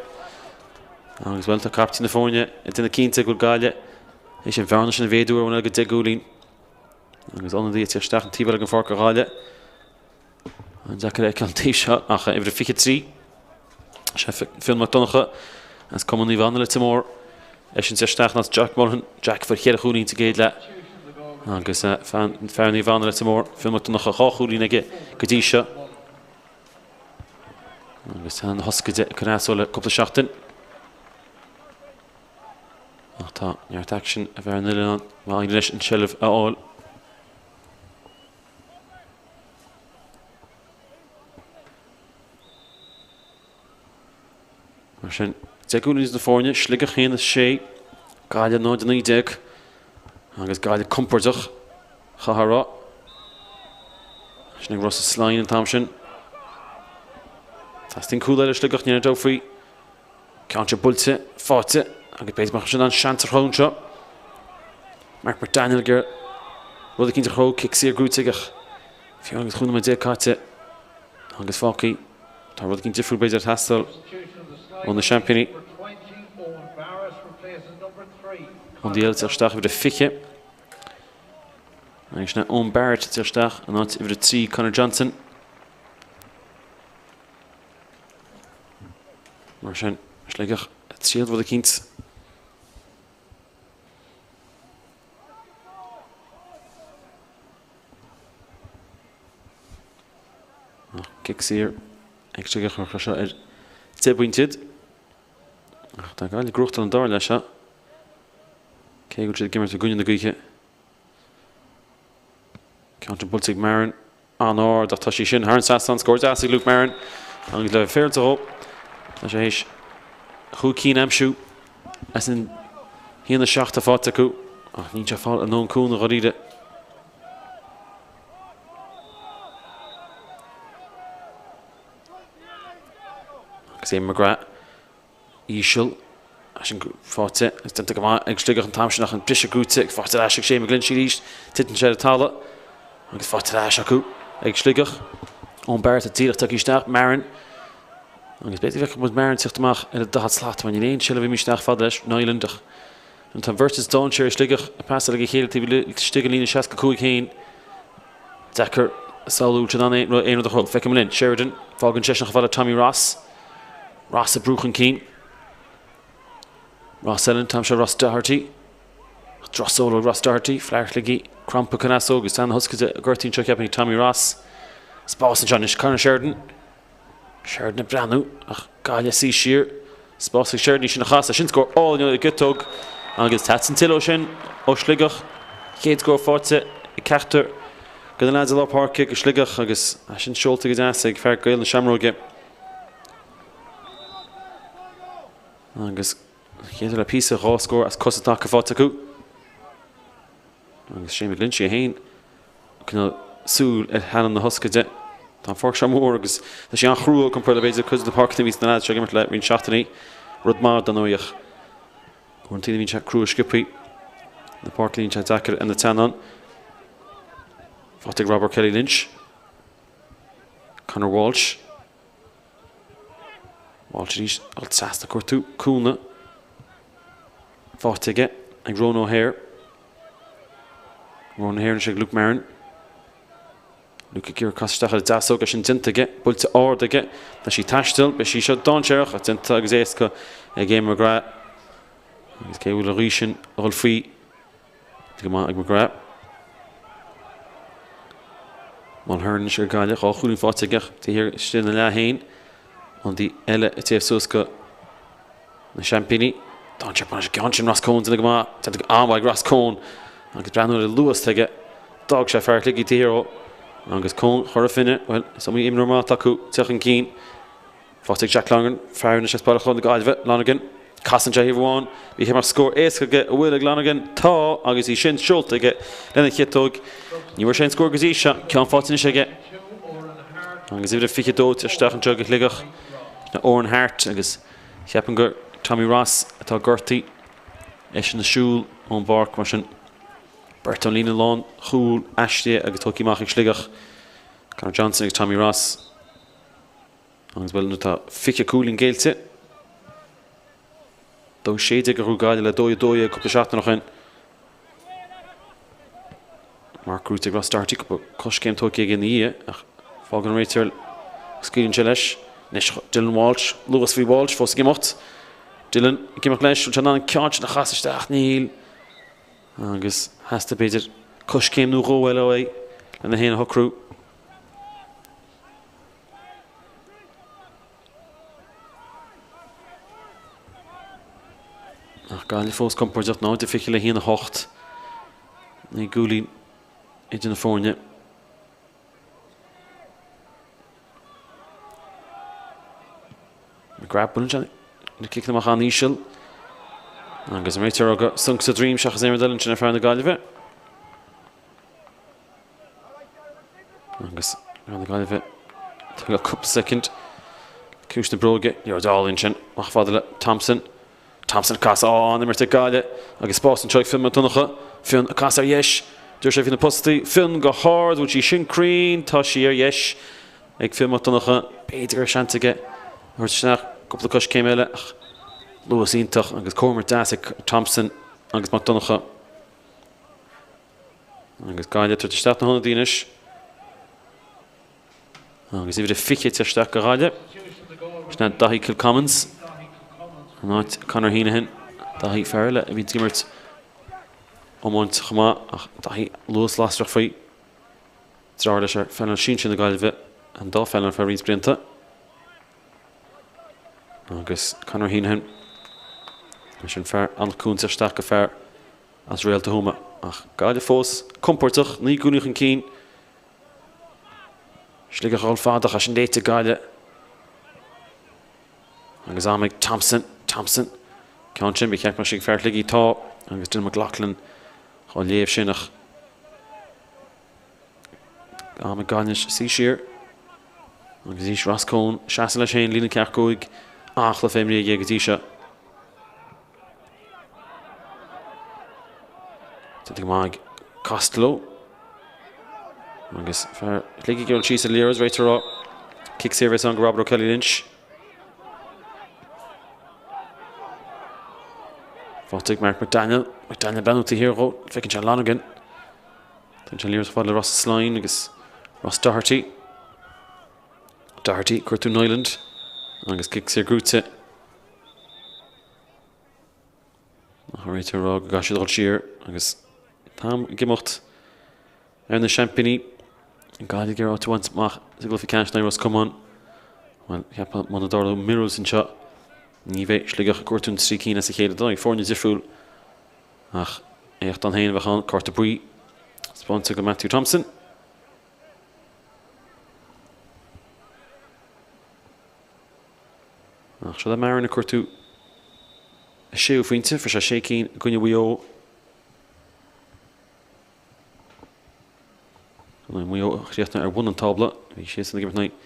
Agus bhuel, tá captaen na foirne ag déanamh cinnte go bhfuil Gaillimh théis an bhearna sin a mhéadú ar bhonn go 10 gcúilín. Agus ionadaí ag teacht isteach an taobh eile den pháirc do Ghaillimh. An-deacair a fheiceáil an taobh seo ach uimhir a 23, sé Fionn Mac Donncha as Cumann Naomh Anna Leitir Móir. Eisean ag teacht isteach in áit Jack Mullen. Jack a fuair cheithre chúilín sa gcéad leath agus fear Naomh Anna Leitir Móir, Fionn Mac Donncha, dhá chúilín aige go dtí seo. Agus teannán na hioscaide ag cur as dó le cúpla seachtain. Ach tá neart aicsin i bhfear an oileáin má éiríonn leis an tseilbh a fháil. Mar sin, 10 gcúilín idir na foirne, Sligeach 1-6, Gaillimh 0-19 agus Gaillimh compordach, chaithfeá a rá. Sin ag Rossa Slyne an t-am sin. Teastaíonn cúl eile ó Shligeach, níl aon dabht faoi. Ceann seo buailte, faighte agus b'fhéidir go mbeadh sé in ann seans a chruthú anseo. Mark McDaniel ag iarraidh rud eicínt a chruthú, cic saor gnóthaithe aige ach fiú agus 15 nóiméad caite agus fágtha, tá rud eicínt difriúil b'fhéidir ag teastáil ó na seaimpíní. Ionadaí eile ag teacht isteach, uimhir a 20. Agus sin é Eoin Barrett ag teacht isteach in áit uimhir a 3 Conor Johnson. Mar sin, Sligeach ag triail rud eicínt. Ach cic saor ag Sligeach ar seo ar 10 bpointe iad. Ach tá Gaillimh ag gnóthachtáil an dara leath seo. Cé go bhfuil siad ag imirt i gcoinne na gaoithe. Ceann sin buailte ag Marron. An-ard ach tá sí sin thar an trasnán. Scór deas ag Luke Marron agus le bheith féaráilte dhó, tá sé théis chúig cinn a aimsiú as an 1-7 atá faighte acu ach níl sé ag fáil a ndóthain cúnamh dháiríre. Agus Eamon McGrath. íseal, sin faighte agus déanta go maith ag Sligeach an t-am sin ach an briseadh gnóthaithe agus faighte ar ais ag Shane McGlinchey arís. Titeann sé ar an talamh agus faighte ar ais acu ag Sligeach. Eoin Barrett díreach tagtha isteach, Marron agus b'fhéidir go bhfeicfeadh muid Marron teacht amach ar an 40 slat mar níl aon seilbh imithe isteach fada leis, Niland ach tá an bheirt is dainséar i Sligeach ag pasáil ag a chéile taobh istigh den líne 65 féin. Deacair a samhlú in ann aon rud a chruthú. Feicfidh muid linn. Sheridan, fágann seisean chomh fada le Tommy Ross. Ross ag brú chun cinn. Ross eile an t-am seo, Ross Doherty. Drochsheoladh ag Ross Doherty. Fear Shligigh, cromtha chun easóg agus teann na hoscailte gortaithe anseo ceapaim ag Tommy Ross. Spás anseo anois, Conor Sheridan. Sheridan ag breathnú ach Gaillimh ag suí siar. Spás ag Sheridan í sin a chasadh. Sin scór álainn i gciotóg agus teastaíonn tuilleadh ó sin ó Shligeach. Chéad scór faighte ag ceachtar de na leaids i lár páirce do Shligeach agus é sin seolta go deas ag fear Gaeil na Seamróige. Agus chéad le píosa dhá scór as cosa taca faighte acu. Agus Shane McGlinchey é féin ag coinneáil súil ar theannán na hioscaide. Tá an pháirc seo mór agus tá sí an-chrua comparáid le b'fhéidir cuid de na páirceanna a bhíos na leaids seo ag imirt le roinnt seachtainí. Rud maith dar ndóigh ach uaireanta bíonn sé crua sciobthaí. Na páirceanna bíonn sé deacair ar na teannáin. Faighte ag Robert Kelly Lynch. Conor Walsh. Walsh arís, dul trasna cuartú cúnamh faighte aige ag Ronan O'Hare. Ronan O'Hare anois ag Luke Marron. Luke ag iarraidh casadh isteach ar an deasóg, é sin déanta aige, buailte ard aige. Tá sí ag taisteal, beidh sí seo dainséarach ach déanta agus éasca ag Eamon McGrath. Agus cé bhfuil an ghaoth sin a dhul faoi? Go maith ag McGrath. Mulhern anois ar Gaillimh, dhá chúilín faighte aige taobh thiar istigh ina leath féin. Ionadaí eile ag téamh suas do na seaimpíní. Dainséar bain an ceann sin Ross Coen déanta go maith, déanta go an-mhaith ag Ross Coen agus breathnú ar an luas atá aige. D'fhág sé fear Shligigh taobh thiar dhó agus Coen Chora Finne, bhuel, is iomaí imreoir maith atá acu ag teacht chun cinn. Faighte ag Jack Lonergan, fear anois as Baile Chláir na Gaillimhe, Lonergan. Casann sé thaobh amháin. Bhí sé mar scór éasca aige. An bhfuil ag Lonergan? Tá, agus í sin seolta aige lena chiotóg. Ní bhfuair sé aon scór go dtí seo. Ceann faighte anois aige. Agus uimhir a 22 ag teacht isteach anseo do Shligeach. Sin Oran Harte agus cheapaim gur Tommy Ross atá gortaithe. Eisean ag siúl ón bpáirc mar sin. Beirt ón líne lán chúil aistrithe agus tógtha amach ag Sligeach, Conor Johnson agus Tommy Ross. Agus bhuel, nuair atá 20 cúilín géillte, 2-16 a ghnóthaigh Gaillimh le 2-12 cúpla seachtain ó shin. Marc gnóthaithe ag Ross Doherty, cúpla coiscéim tógtha aige ina dhiaidh ach fágann an réiteoir scaoileann sé leis. Anois Dylan Walsh, luas faoi Walsh, fós ag imeacht. Dylan ag imeacht leis, bhfuil sé in ann an ceann sin a chasadh isteach? Níl. Agus theastaigh b'fhéidir coiscéim nó dhó eile uaidh lena fhéin a shocrú. Ach Gaillimh fós compordach, 0-20 le 1-8. 9 gcúilín idir na foirne. McGrath buaileann sé na ciceanna amach an-íseal. Agus an réiteoir ag rá sonc sa droim seachas aon rud eile ansin ar fear na Gaillimhe. Agus fear na Gaillimhe tógáil cúpla soicind. Ciumhais na bróige, liathróid álainn ansin, amach fada le Thompson. Thompson ag casadh, á, an-imirt ag Gaillimh agus spás anseo ag Fionn Mac Donncha. Fionn ag casadh ar dheis. Dúirt sé faoi na postaí. Fionn go hard, bhfuil sí sin cruinn? Tá sí ar dheis ag Fionn Mac Donncha. B'fhéidir go raibh seans aige a thabhairt isteach cúpla coiscéim eile ach luas iontach agus comhimirt deas ag Thompson agus Mac Donncha. Agus Gaillimh ag tabhairt isteach na hionadaí anois. Agus uimhir a 20 ag teacht isteach do Ghaillimh. Sin é Daithí Kilcommons. In áit Conor Heneghan. Daithí fear eile a bhí ag imirt iomáint chomh maith ach Daithí luas lasrach faoi. Deartháir leis ar phainéal sinsir na Gaillimhe, an dá phainéal ar feadh roinnt blianta. Agus Conor Heneghan leis an fear an-chúnta ag teacht isteach do fear as Réalta Thuama. Ach Gaillimh fós compordach, 9 gcúilín chun cinn. Sligeach ag dul fada ach é sin léite ag Gaillimh. Agus am ag Thompson, Thompson. Ceann sin, ba cheart go mbeadh sé ag fear Shligigh, tá. Agus Dylan McLaughlin á léamh sin ach am ag Gaillimh anois suí siar. Agus arís Ross Coen seasamh leis féin, líne ceathracha 5, an-chluiche imeartha aige go dtí seo. Déanta go maith ag Costello. Agus fear Shligigh ag dul síos ar an liathróid, réiteoir ag rá cic saor a bheas ann go Robert O'Kelly Lynch. Faighte ag Mark McDaniel. McDaniel breathnú taobh thiar dhó. Feiceann sé Lonergan. Tugann sé an liathróid chomh fada le Ross Slyne agus Ross Doherty. Doherty cuartú Niland agus cic saor gnóthaithe. Ach an réiteoir ag rá go gcaithfidh siad dul siar agus an t-am ag imeacht ar na seaimpíní. Gaillimh ag iarraidh áit a bhaint amach sa gcluiche ceannais in aghaidh Ros Comáin. Bhuel, cheapfá muna dtarlódh míorúilt anseo, ní bheidh Sligeach ag cuartú na dtrí cinn as a chéile. Dar ndóigh, foirne difriúil ach éacht ann féin a bheadh ann. Cárta buí spáinte go Matthew Thompson. Ach seo é Marron ag cuartú a séú phointe, fuair sé sé cinn i gcoinne Mhaigh Eo. Maigh Eo a chríochnaigh ar bhun an tábla, bhí siadsan ag imirt in aghaidh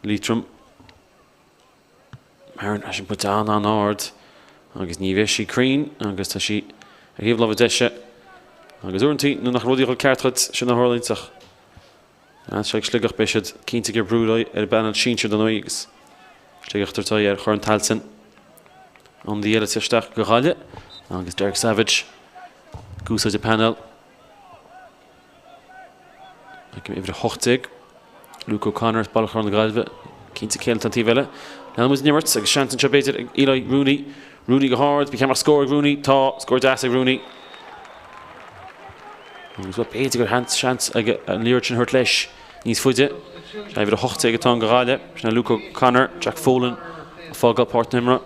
Liatroim. Marron é sin buailte an-an-ard agus ní bheidh sí cruinn agus tá sí ar thaobh láimhe deise agus uaireanta nuair nach rudaí a dhul ceart dhuit sin a tharlaíonns ach Anseo ag Sligeach beidh siad cinnte ag brú ar aghaidh ar an bpainéal sinsir dar ndóigh agus Sligeach ag tabhairt aghaidh ar Chorn Tailteann. Ionadaí eile ag teacht isteach go Gaillimh agus Derek Savage ag úsáid an painéal. Ag uimhir 18, Luke O'Connor as Baile Chláir na Gaillimhe, cinnte céile an taobh eile. Leanann muid an imirt agus seans anseo b'fhéidir ag Eli Rooney. Rooney go hard, ba cheart go mbeadh scór ag Rooney, tá, scór deas ag Rooney. Agus bhuel, b'fhéidir go raibh seans aige an liathróid sin a thabhairt leis níos faide. Sé uimhir 18 atá ann go Ghaillimh, sin é Luke O'Connor, Jack Folan ag fágáil páirc na himeartha.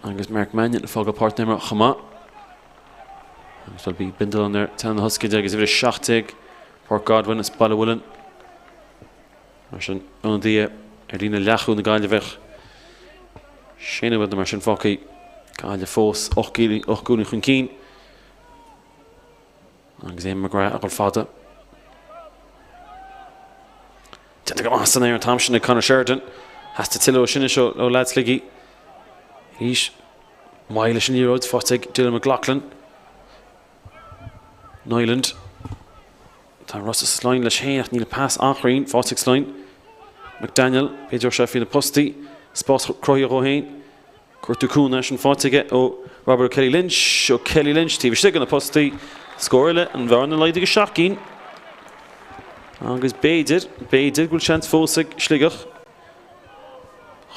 Agus Mark Mannion ag fágáil páirc na himeartha chomh maith. Agus bhuel, bhí bindealán ar teannán na hioscaide agus uimhir 17, Páirc Godwin as Baile Mhuilinn. Mar sin, ionadaithe ar líne leathchúil na Gaillimhe. Sé nóiméad nó mar sin fágtha. Gaillimh fós 8 gcúilín chun cinn. Agus Eamon McGrath ag dul fada. Déanta go maith san aer an t-am sin ag Conor Sheridan. Theastaigh tuilleadh ó sin anois ó leaids Shligigh. Arís, maith leis an liathróid faighte ag Dylan McLaughlin. Niland. Tá Rossa Sloyne leis féin ach níl an pas an-chruinn faighte ag Sloyne. McDaniel, b'fhéidir sé faoi na postaí. Spás cruthaithe dhó féin. Cuartú cúnamh é sin faighte aige ó Robert O'Kelly Lynch. O'Kelly Lynch taobh istigh de na postaí. Scór eile, an bhearna laghdaithe go 7 gcinn. Agus b'fhéidir, b'fhéidir go bhfuil seans fós ag Sligeach.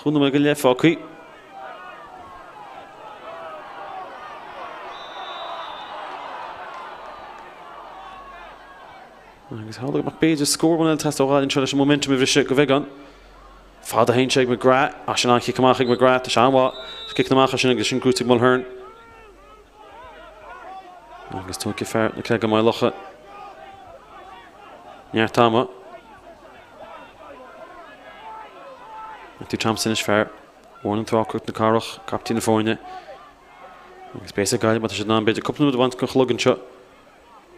Chúig nóiméad go leith fágtha. Agus tharla go mbeadh b'fhéidir scór amháin eile ag teastáil ó Ghaillimh anseo leis an momentum a bhriseadh go bheagán. Fada a théann sé ag McGrath, ach sin an-chic amach ag McGrath, tá sé an-mhaith. Cic amach as sin agus sin gnóite ag Mulhern. Agus tógfaidh fear na Creige Maigh Locha neart ama. Matthew Thompson is fear Bhfuair an trácaireacht na cathrach, captaen na foirne. Agus beidh ag Gaillimh má tá siad in ann b'fhéidir cúpla nóiméad a bhaint den chlog anseo.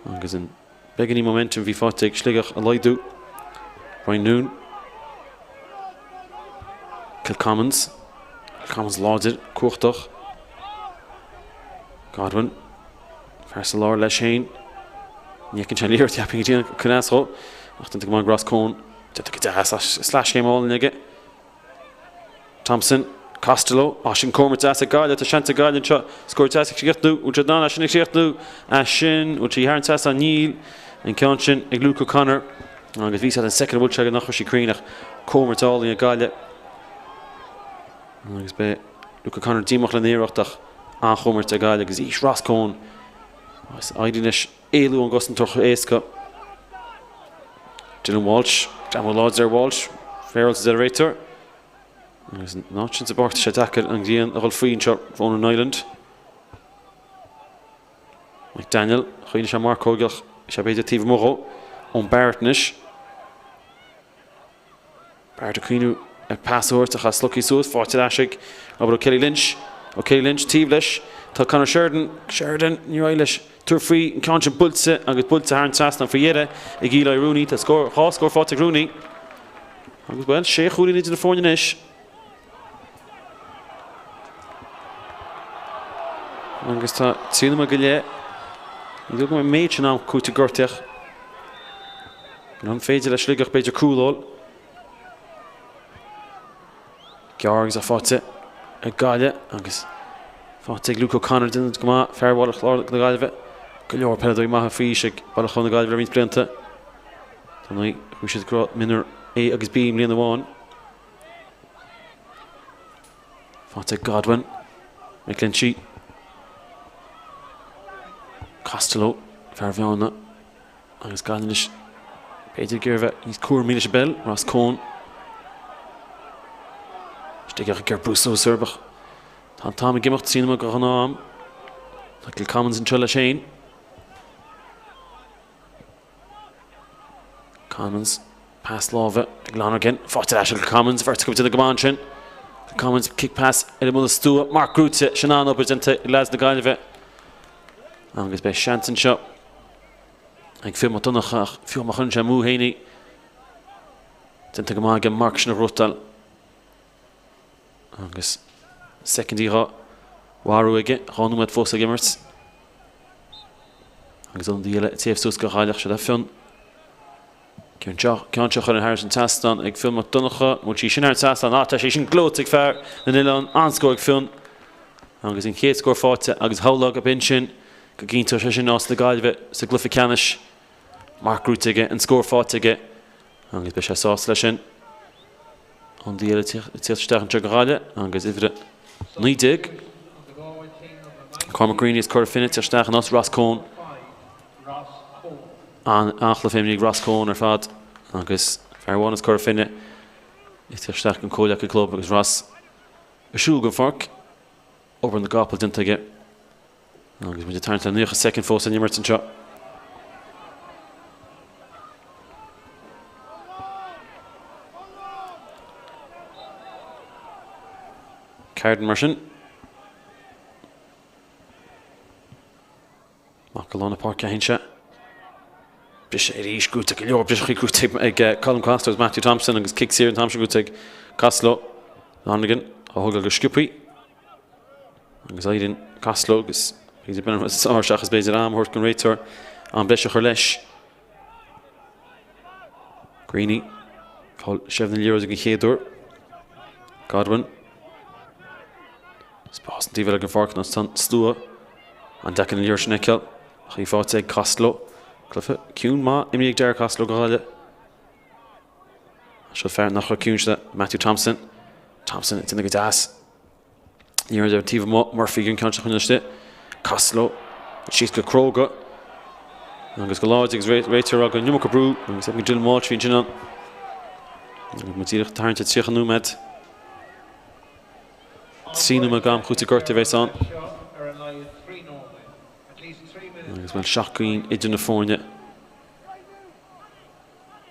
Agus an beagáinín momentum a bhí faighte ag Sligeach a laghdú. Brian Noone. Kilcommons. Kilcommons láidir, cumhachtach. Godwin. Fear sa lár leis féin. Ní fheiceann sé an liathróid cheapfainn go dtí an cneas dhó. Ach déanta go maith ag Ross Coen. Déanta go deas ach sleaschéim álainn aige. Thompson, Costello, Á sin comhimirt deas ag Gaillimh, tá seans ag Gaillimh anseo scór deas a chríochnú, bhfuil siad in ann é sin a chríochnú? É sin, bhfuil sí thar an trasnán? Níl. An ceann sin ag Luke O'Connor agus bhí sé an soicind a bhuail sé go nach raibh sí cruinn ach comhimirt álainn ag Gaillimh. Agus beidh Luke O'Connor díomách lena iarracht ach an-chomhimirt ag Gaillimh agus arís Ross Coen agus éiríonn leis éalú ón gcosantóir chomh éasca. Dylan Walsh, greamú láidir ar Walsh, féaráilte a deir an réiteoir. Agus an áit sin sa bpáirc tá sé deacair an ghrian a dhul faoi anseo, Ronan Niland. McDaniel, choinnigh sé marcóg ach sé b'fhéidir taobh amuigh dhó. Eoin Barrett anois. Barrett ag cuimhniú ar pas a thabhairt ach é slogtha suas, faighte ar ais ag Robert O'Kelly Lynch. O'Kelly Lynch taobh leis. Tá Conor Sheridan, Sheridan, ní raibh leis tabhairt faoi an ceann sin buailte agus buailte thar an trasnán faoi dheireadh ag Eli Rooney. Tá scór, dhá scór faighte ag Rooney. Agus bhuel, sé chúilín idir na foirne anois. Agus tá 3 nóiméad go leith. Ní dóigh go mbeidh an méid sin am cúiteamh gortaíoch. An féidir le Sligeach b'fhéidir cúl a fháil? Gearr agus é faighte ag Gaillimh agus faighte ag Luke O'Connor déanamh go maith fear Bhaile Chláir na Gaillimhe. Go leor peileadóirí maithe faoi aois ag Baile Chláir na Gaillimhe le roinnt blianta. Dar ndóigh, chuaigh siad go mionúr A agus B i mbliain amháin. Faighte ag Godwin. McGlinchey. Costello, fear Bhearna. Agus Gaillimh anois, b'fhéidir ag iarraidh a bheith níos cúramaí leis an bpeil. Ross Coen. Sligeach ag iarraidh brú suas orthu ach tá an t-am ag imeacht, 3 nóiméad de ghnáth-am. Tá Kilcommons anseo leis féin. Commons, pas láimhe ag Lonergan, faighte ar ais ag Commons, bheirt acu déanamh go maith ansin. Commons, kick pass ar an mbuille stua, Mark Grúite, sin an-obair déanta ag leaids na Gaillimhe. Agus beidh seans anseo ag Fionn Mac Donncha ach fiú má chuireann sé amú féin í, déanta go maith aige Mark sin a ghnóthachtáil. Agus soicindí dhá mharú aige, 2 nóiméad fós ag imirt. Agus ionadaí eile ag téamh suas do Ghaillimh, siod é Fionn. Ceann seo, ceann seo chuireann thar an trasnán ag Fionn Mac Donncha. Bhfuil sí sin thar an trasnán? Á, tá sé sin gleoite ag fear na nOileán. An-scór ag Fionn. Agus an chéad scór faighte agus shamhlódh gurb in sin go gcinnteodh sé sin áit na Gaillimhe sa gcluiche ceannais. Marc gnóite aige, an scór faighte aige agus beidh sé sásta leis sin. Ionadaí eile ag tíocht isteach anseo do Ghaillimh agus uimhir 19, Cormac Greaney as Cora Finne ag tíocht isteach in áit Ross Coen. An-chluiche imrithe ag Ross Coen ar fad agus fear amháin as Cora Finne ag tíocht isteach don comhleacaí club agus Ross ag siúl den pháirc. Obair na gcapall déanta aige. Agus muid ag tarraingt le 90 soicind fós san imirt anseo. Carden mar sin. Amach go lár na páirce a théann sé. Briseadh arís gnóite go leor briseachaí gnóite ag Colm Costello agus Matthew Thompson agus cic saor an t-am seo gnóite ag Costello. Lonergan á thógáil go sciobthaí. Agus éiríonn Costello agus b'fhéidir b'in an rud is fearr seachas b'fhéidir am a thabhairt don réiteoir am breise a chur leis. Greaney, fáil seilbh na liathróide den chéad uair. Godwin. Spás an taobh eile den pháirc nó tá an slua an-deacair an liathróid sin a fheiceáil. Ach í faighte ag Costello. Cluiche ciúin maith imeartha ag Daire Costello do Ghaillimh. Seo fear nach raibh ciúin seo Matthew Thompson. Thompson ag déanamh go deas. Liathróid ar an taobh amuigh, Murphy an ceann seo a choinneáil istigh. Costello síos go cróga agus go láidir agus réiteoir ag rá an iomarca brú agus ag Dylan Walsh bhí ansin ann. Agus muid díreach ag tarraingt ar 30 nóiméad. 3 nóiméad d'am cúitimh gortaithe a bheas ann. Agus bhuel 7 gcinn idir na foirne.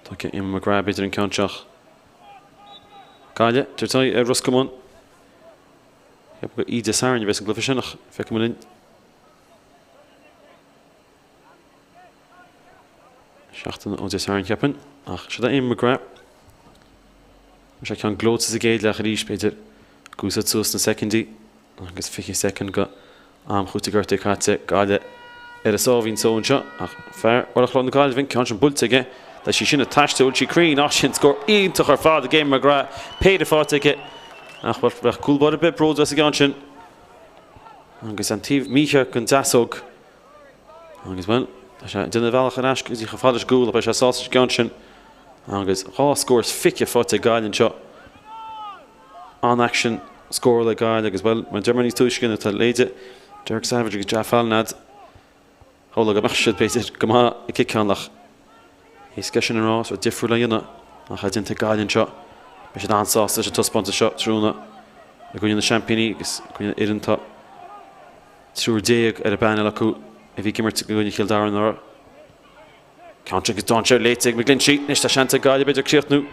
Tá Eamon McGrath b'fhéidir an ceann seo. Gaillimh, tabhairt aghaidh ar Ros Comáin. Ceapaim gur oíche Dé Sathairn a bheas an cluiche sin ach feicfidh muid linn. Seachtain ó Dé Sathairn cheapfainn. Ach seo é Eamon McGrath. Tá sé ceann gleoite sa gcéad leath arís b'fhéidir. Ag úsáid suas na soicindí. Agus 20 soicind go am chúitimh gortaithe caite, Gaillimh ar a sáimhín só anseo ach fear Bhaile Chláir na Gaillimhe, an ceann sin buailte aige, tá sí sin ag taisteal, bhfuil sí cruinn? Ach sin scór iontach ar fad ag Eamon McGrath, péire faighte aige ach bhuel bheadh cúl báire ar bith bródúil as an gceann sin. Agus an taobh mícheart den deasóg agus bhuel tá sé ag déanamh a bhealach ar ais go dtí chomh fada leis an gcúl ach beidh sé sásta leis an gceann sin agus dhá scór is fiche faighte ag Gaillimh anseo. An-aicsean scórála ag Gaillimh agus, bhuel, mar a deir mé níos túisce, nuair atá leithéide Derek Savage agus Jack Fallon agat, shamhlófá go mbeadh siad, b'fhéidir, go maith ag ciceáil ach éasca é sin a rá, is rud difriúil a dhéanamh ach é déanta ag Gaillimh anseo. Beidh siad an-sásta leis an taispeántas seo tráthnóna i gcoinne na seaimpíní agus i gcoinne fhoireann atá 13 ar an bpainéal acu a bhí ag imirt i gcoinne Chill Dara anuraidh. Ceann sin agus dainséar léite ag McGlinchey. Anois tá seans ag Gaillimh b'fhéidir críochnú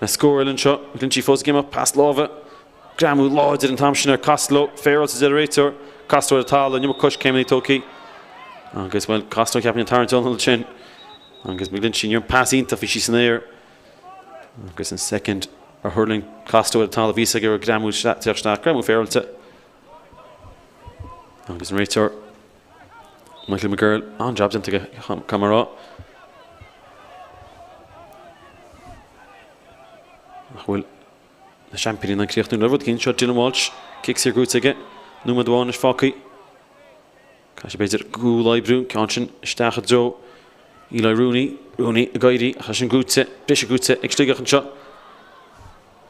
le scór eile anseo. McGlinchey fós ag imeacht, pas láimhe, greamú láidir an t-am sin ar Costello. Féaráilte a deir an réiteoir. Costello ar an talamh, an iomarca coiscéimeanna tógtha. Agus, bhuel, Costello cheapfainn ag tarraingt anall ansin. Agus McGlinchey, ní raibh an pas iontach, bhí sí san aer. Agus an soicind a thuirling Costello ar an talamh, bhí a fhios aige go raibh greamú ag teacht isteach, greamú féaráilte. Agus an réiteoir. Michael McGurl, an-jab déanta aige, caithfidh mé a rá. Ach bhfuil na seaimpíní in ann críochnú le rud éigin? Seo Dylan Walsh, cic saor gnóthaithe aige, nóiméad amháin anois fágtha. Caithfidh sé b'fhéidir cúl a oibriú, an ceann sin isteach i dtreo Eli Rooney, Rooney ag éirí ach é sin gnóthaithe, briseadh gnóthaithe ag Sligeach anseo.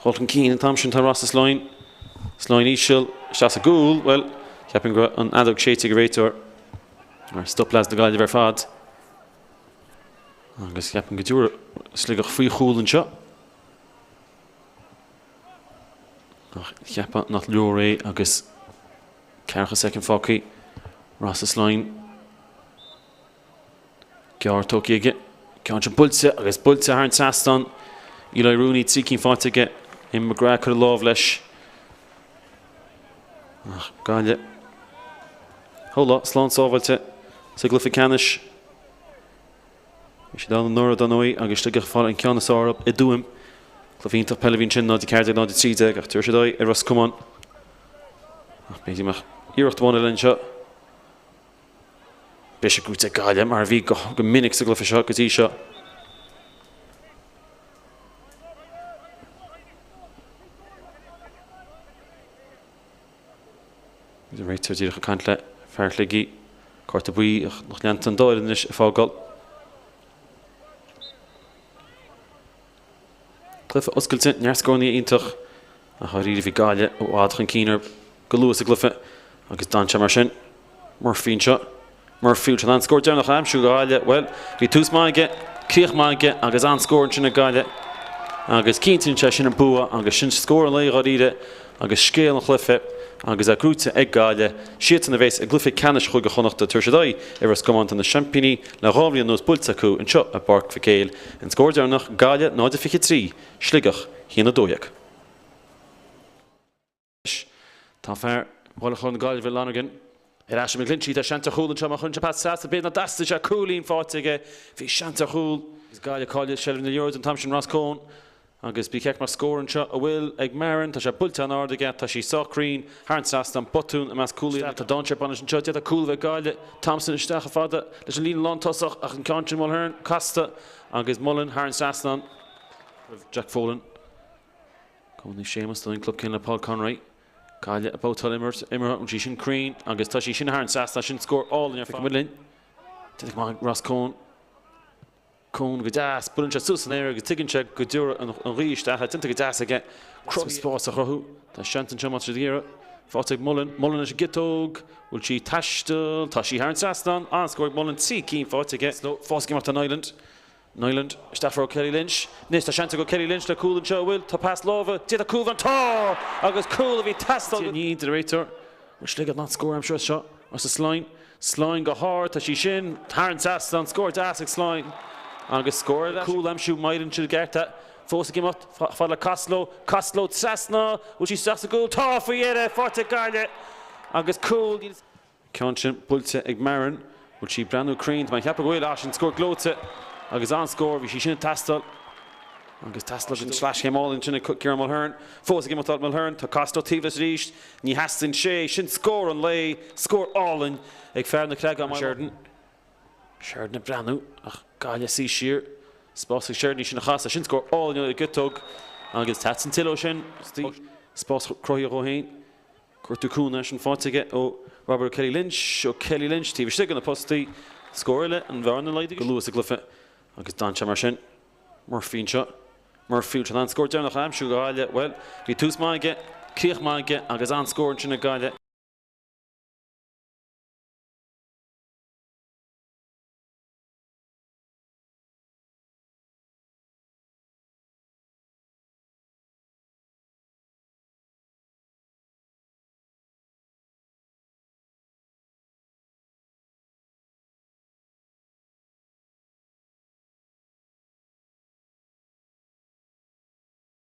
Dul chun cinn an t-am sin tá Rossa Sloyne. Sloyne íseal, isteach sa gcúl, bhuel, cheapfainn go raibh an fheadóg séidte ag an réiteoir mar stop leaids na Gaillimhe ar fad. Agus cheapfainn go dtabharfaidh Sligeach faoi chúl anseo. Ach cheapfá nach leor é agus ceathracha soicind fágtha. Rossa Sloyne. Gearr tógtha aige. Ceann sin buailte agus buailte thar an trasnán. Eli Rooney, 3 cinn faighte aige. Eamon McGrath ag cur a lámh leis. Ach Gaillimh. Hola, slán sábháilte sa gcluiche ceannais. Bhí siad ann anuraidh, dar ndóigh, agus Sligeach ag fáil an ceann is fearr i dTuaim. Cluiche iontach peile a bhí ansin, 0-14, 0-13, ach tabharfaidh siad aghaidh ar Ros Comáin. Ach b'fhéidir go mbeadh iarracht amháin eile anseo. Briseadh gnóthaithe ag Gaillimh, mar a bhí go minic sa gcluiche seo go dtí seo. An réiteoir díreach ag caint le fear Shligigh. Cárta buí ach nach leantar an dá fhoireann anois ag fágáil. Cluiche oscailte, neart scóranna iontach ach dháiríre bhí Gaillimh i bhfad chun cinn orthu go luath sa gcluiche agus d'fhan sé mar sin. Murphy anseo. Murphy, bhfuil sé in ann scór deireanach a aimsiú do Ghaillimh? Bhuel, bhí tús maith aige, críoch maith aige agus an-scór ansin ag Gaillimh agus cinntíonn sé sin an bua agus sin scór an lae dháiríre agus scéal an chluiche agus é gnóthaithe ag Gaillimh. Siadsan a bheas i gcluiche ceannais Chúige Chonnachta. Tabharfaidh siad aghaidh ar Ros Comáin. Tá na seaimpíní le 2 bhliain anuas buailte acu anseo i bPáirc Mhic Éil. An scór deireanach, Gaillimh 0-23, Sligeach 1-12. Tá fear Bhaile Chláir na Gaillimhe, Lonergan, ar ais ag McGlinchey. Tá seans ar chúl anseo má chuireann sé pas trasna. B'fhéidir nach dteastaigh sé. Cúilín faighte aige. Bhí seans ar chúl. Agus Gaillimh ag cailleadh seilbh na liathróide an t-am sin Ross Coen. Agus bí ceart mar scór anseo a bhfuil ag Marin, tá sé buailte an-ard aige, tá sí sách cruinn, thar an trasnán, botún i measc cúlaithe. Tá dainséar bainteach anseo, d'fhéadfadh cúl a bheith ag Gaillimh, Thompson isteach chomh fada leis an líne lántosach ach an ceann sin Mulhern casta agus Mullen thar an trasnán. Roimh Jack Folan, Cumann Naomh Séamus, don club céanna le Paul Conroy. Gaillimh ag babhtáil imeartha, an sí sin cruinn agus tá sí sin thar an trasnán, sin scór álainn ar fad. Feicfidh muid linn. Déanta go maith ag Ross Coen. Coen go deas, buaileann sé suas san aer agus tuigeann sé go dtiúrfaidh an ghaoth isteach é. Déanta go deas aige. Cruthaíonn spás a chruthú. Tá seans anseo má tá siad ag iarraidh. Faighte ag Mullen. Mullen leis an gciotóg. Bhfuil sí ag taisteal? Tá sí thar an trasnán. An-scór ag Mullen. 3 cinn faighte aige. Fós ag imeacht tá Niland. Niland isteach for O'Kelly Lynch. Anois tá seans ag O'Kelly Lynch le cúl anseo. An bhfuil? Tá pas láimhe. D'fhéadfadh cúl a bheith ann. Tá! Agus cúl a bhí ag teastáil go. Ní de réiteoir. Bhfuil Sligeach in ann scór a aimsiú as seo? Arsa Slyne. Slyne go hard, tá sí sin thar an trasnán, scór deas ag Slyne agus scór eile. Cúl a aimsiú, Mylan sin i gceart é. Fós ag imeacht fad le Costello, Costello trasna, bhfuil sí isteach sa gcúl, tá faoi dheireadh, faighte ag Gaillimh agus cúl. Ceann sin buailte ag Marin, bhfuil sí ag breathnú cruinn, tá mé ag ceapadh go bhfuil, ah sin scór gleoite agus an-scór, bhí sí sin ag teastáil. Agus teastáil sin sleaschéim álainn ansin ag Ciarán Mulhern. Fós ag imeacht Mulhern, tá Costello taobh leis arís. Ní theastaíonn sé. Sin scór an lae. Scór álainn ag fear na Creagán. Sheridan. Sheridan ag breathnú ach Gaillimh suí siar. Spás ag Sheridan í sin a chasadh. Sin scór álainn ar an gciotóg agus teastaíonn tuilleadh ó sin. Spás cruthaithe dhó féin. Cuartú cúnamh sin faighte aige ó Robert O'Kelly Lynch. O'Kelly Lynch taobh istigh de na postaí. Scór eile, an bhearna laghdaithe go luath sa gcluiche agus d'fhan sé mar sin. Murphy anseo. Murphy, bhfuil sé in ann scór deireanach a aimsiú do Ghaillimh? Bhuel, bhí tús maith aige, críoch maith aige agus an-scór ansin ag Gaillimh.